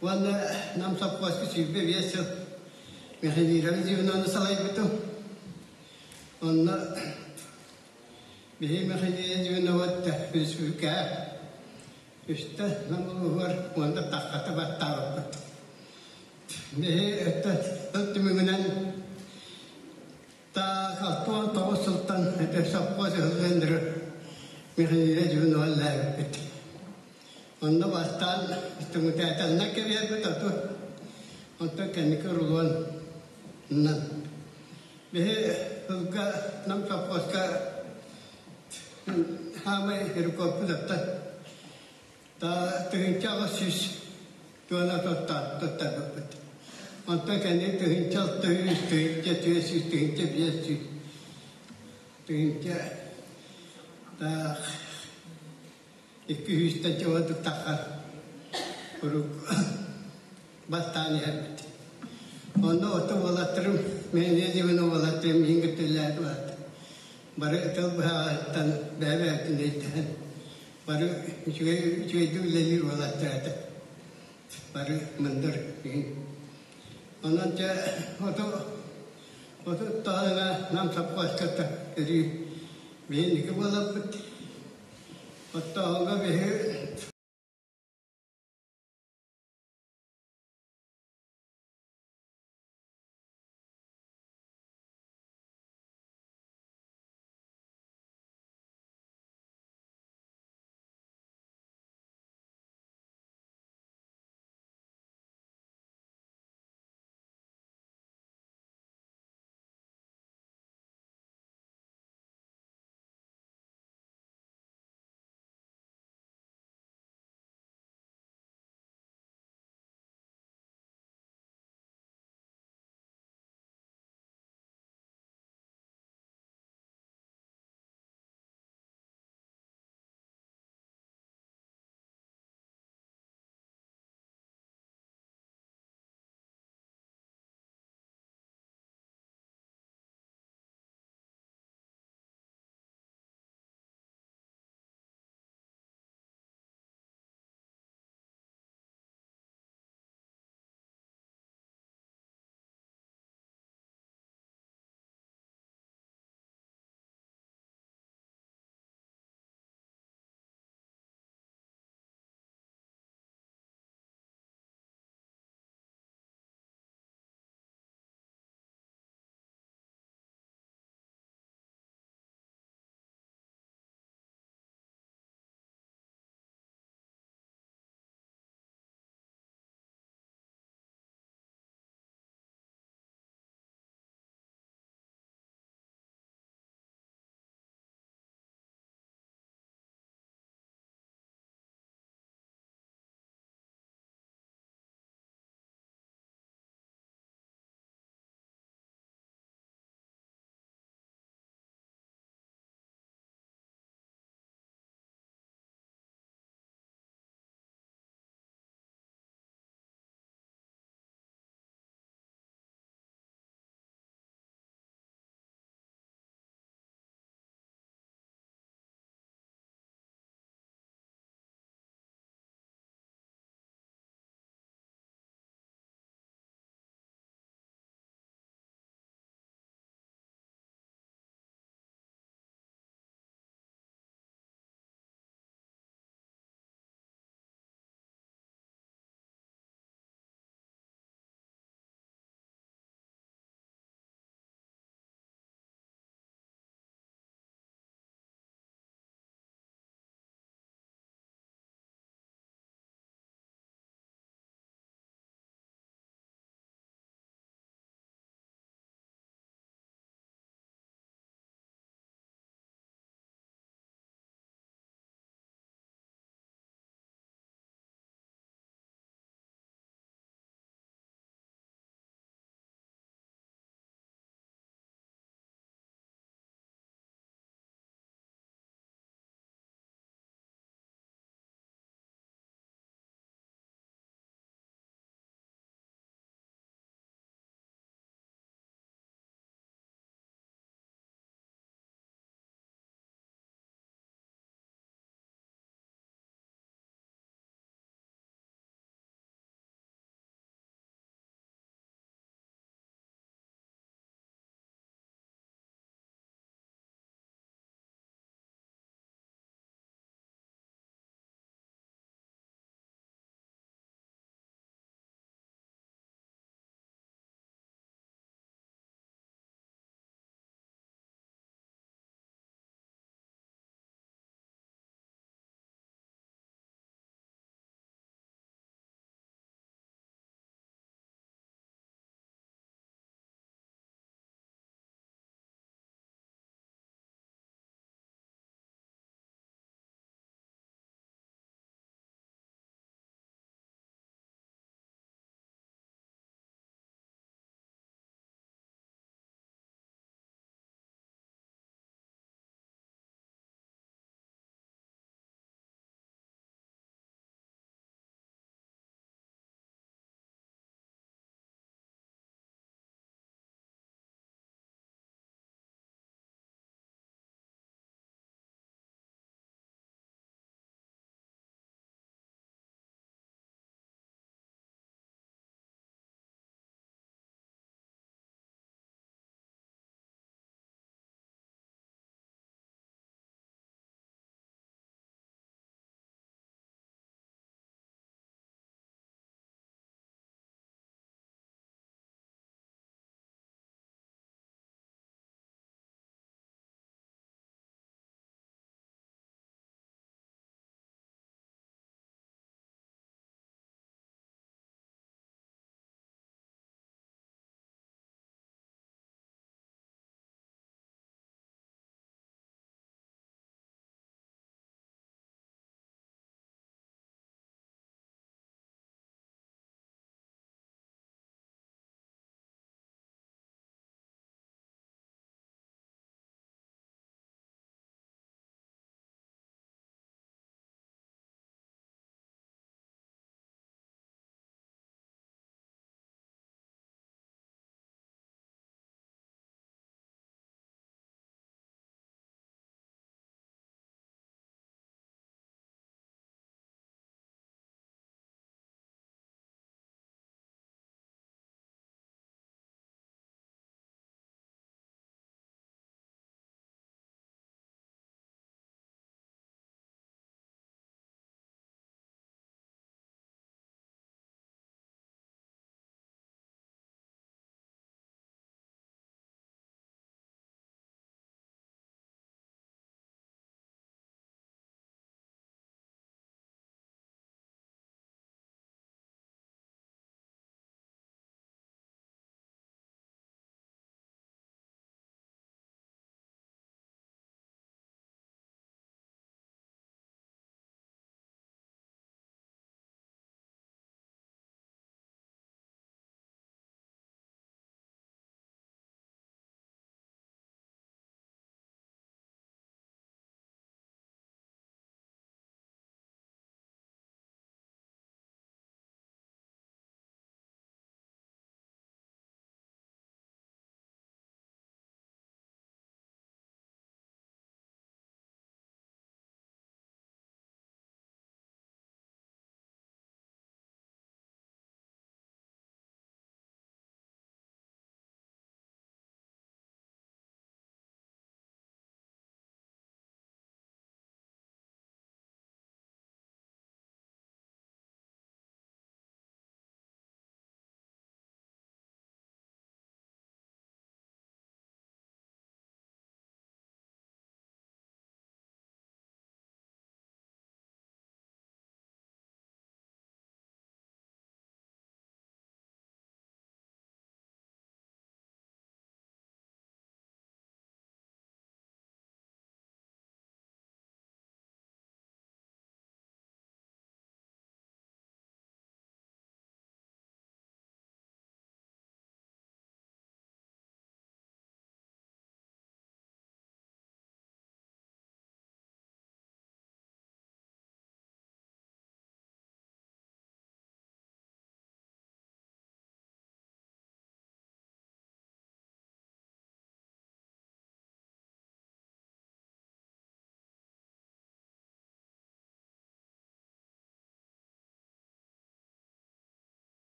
Уонна Нам сопхуоска 25 сыл механизированный звенону салайбытым. Онно биһи механизированный звеновод республикаҕа үстэ Нам улууһугар уонна Таххата баттаабыппыт. Биһи тыл түмүгүнэн 69 сылтан сопхуос ыһыллыан механизированный звеноҕа үлэлээбиппит. Онно бастаан түҥүтээтэлинэн кэбиһэрбит оту, онтон кэнники рулон Биһи сылга Нам совхозка хаамай рекордпут оттон 1800 туона туттарбыппыт. Онтон кэнники 1600, 1400, 1500, тыһыынча икки сүүстэн чугастык таххар куруук бастаан иһэрбит. Онно ото уолаттарым, мээнэ диэбин уолаттарым миин кытта үлэлээтилэр. Бары тыл быһаҕаһыттан бэйэ-бэйэтин өйдөһөн, бары үчүгэй үчүгэйдик үлэлиир уолаттар этэ. Бары мындыр иһин. Онон дьэ ото 30 таһына Нам сопхуоска өрүү биһинники буоларбыт. Оттооһуҥҥа биһи.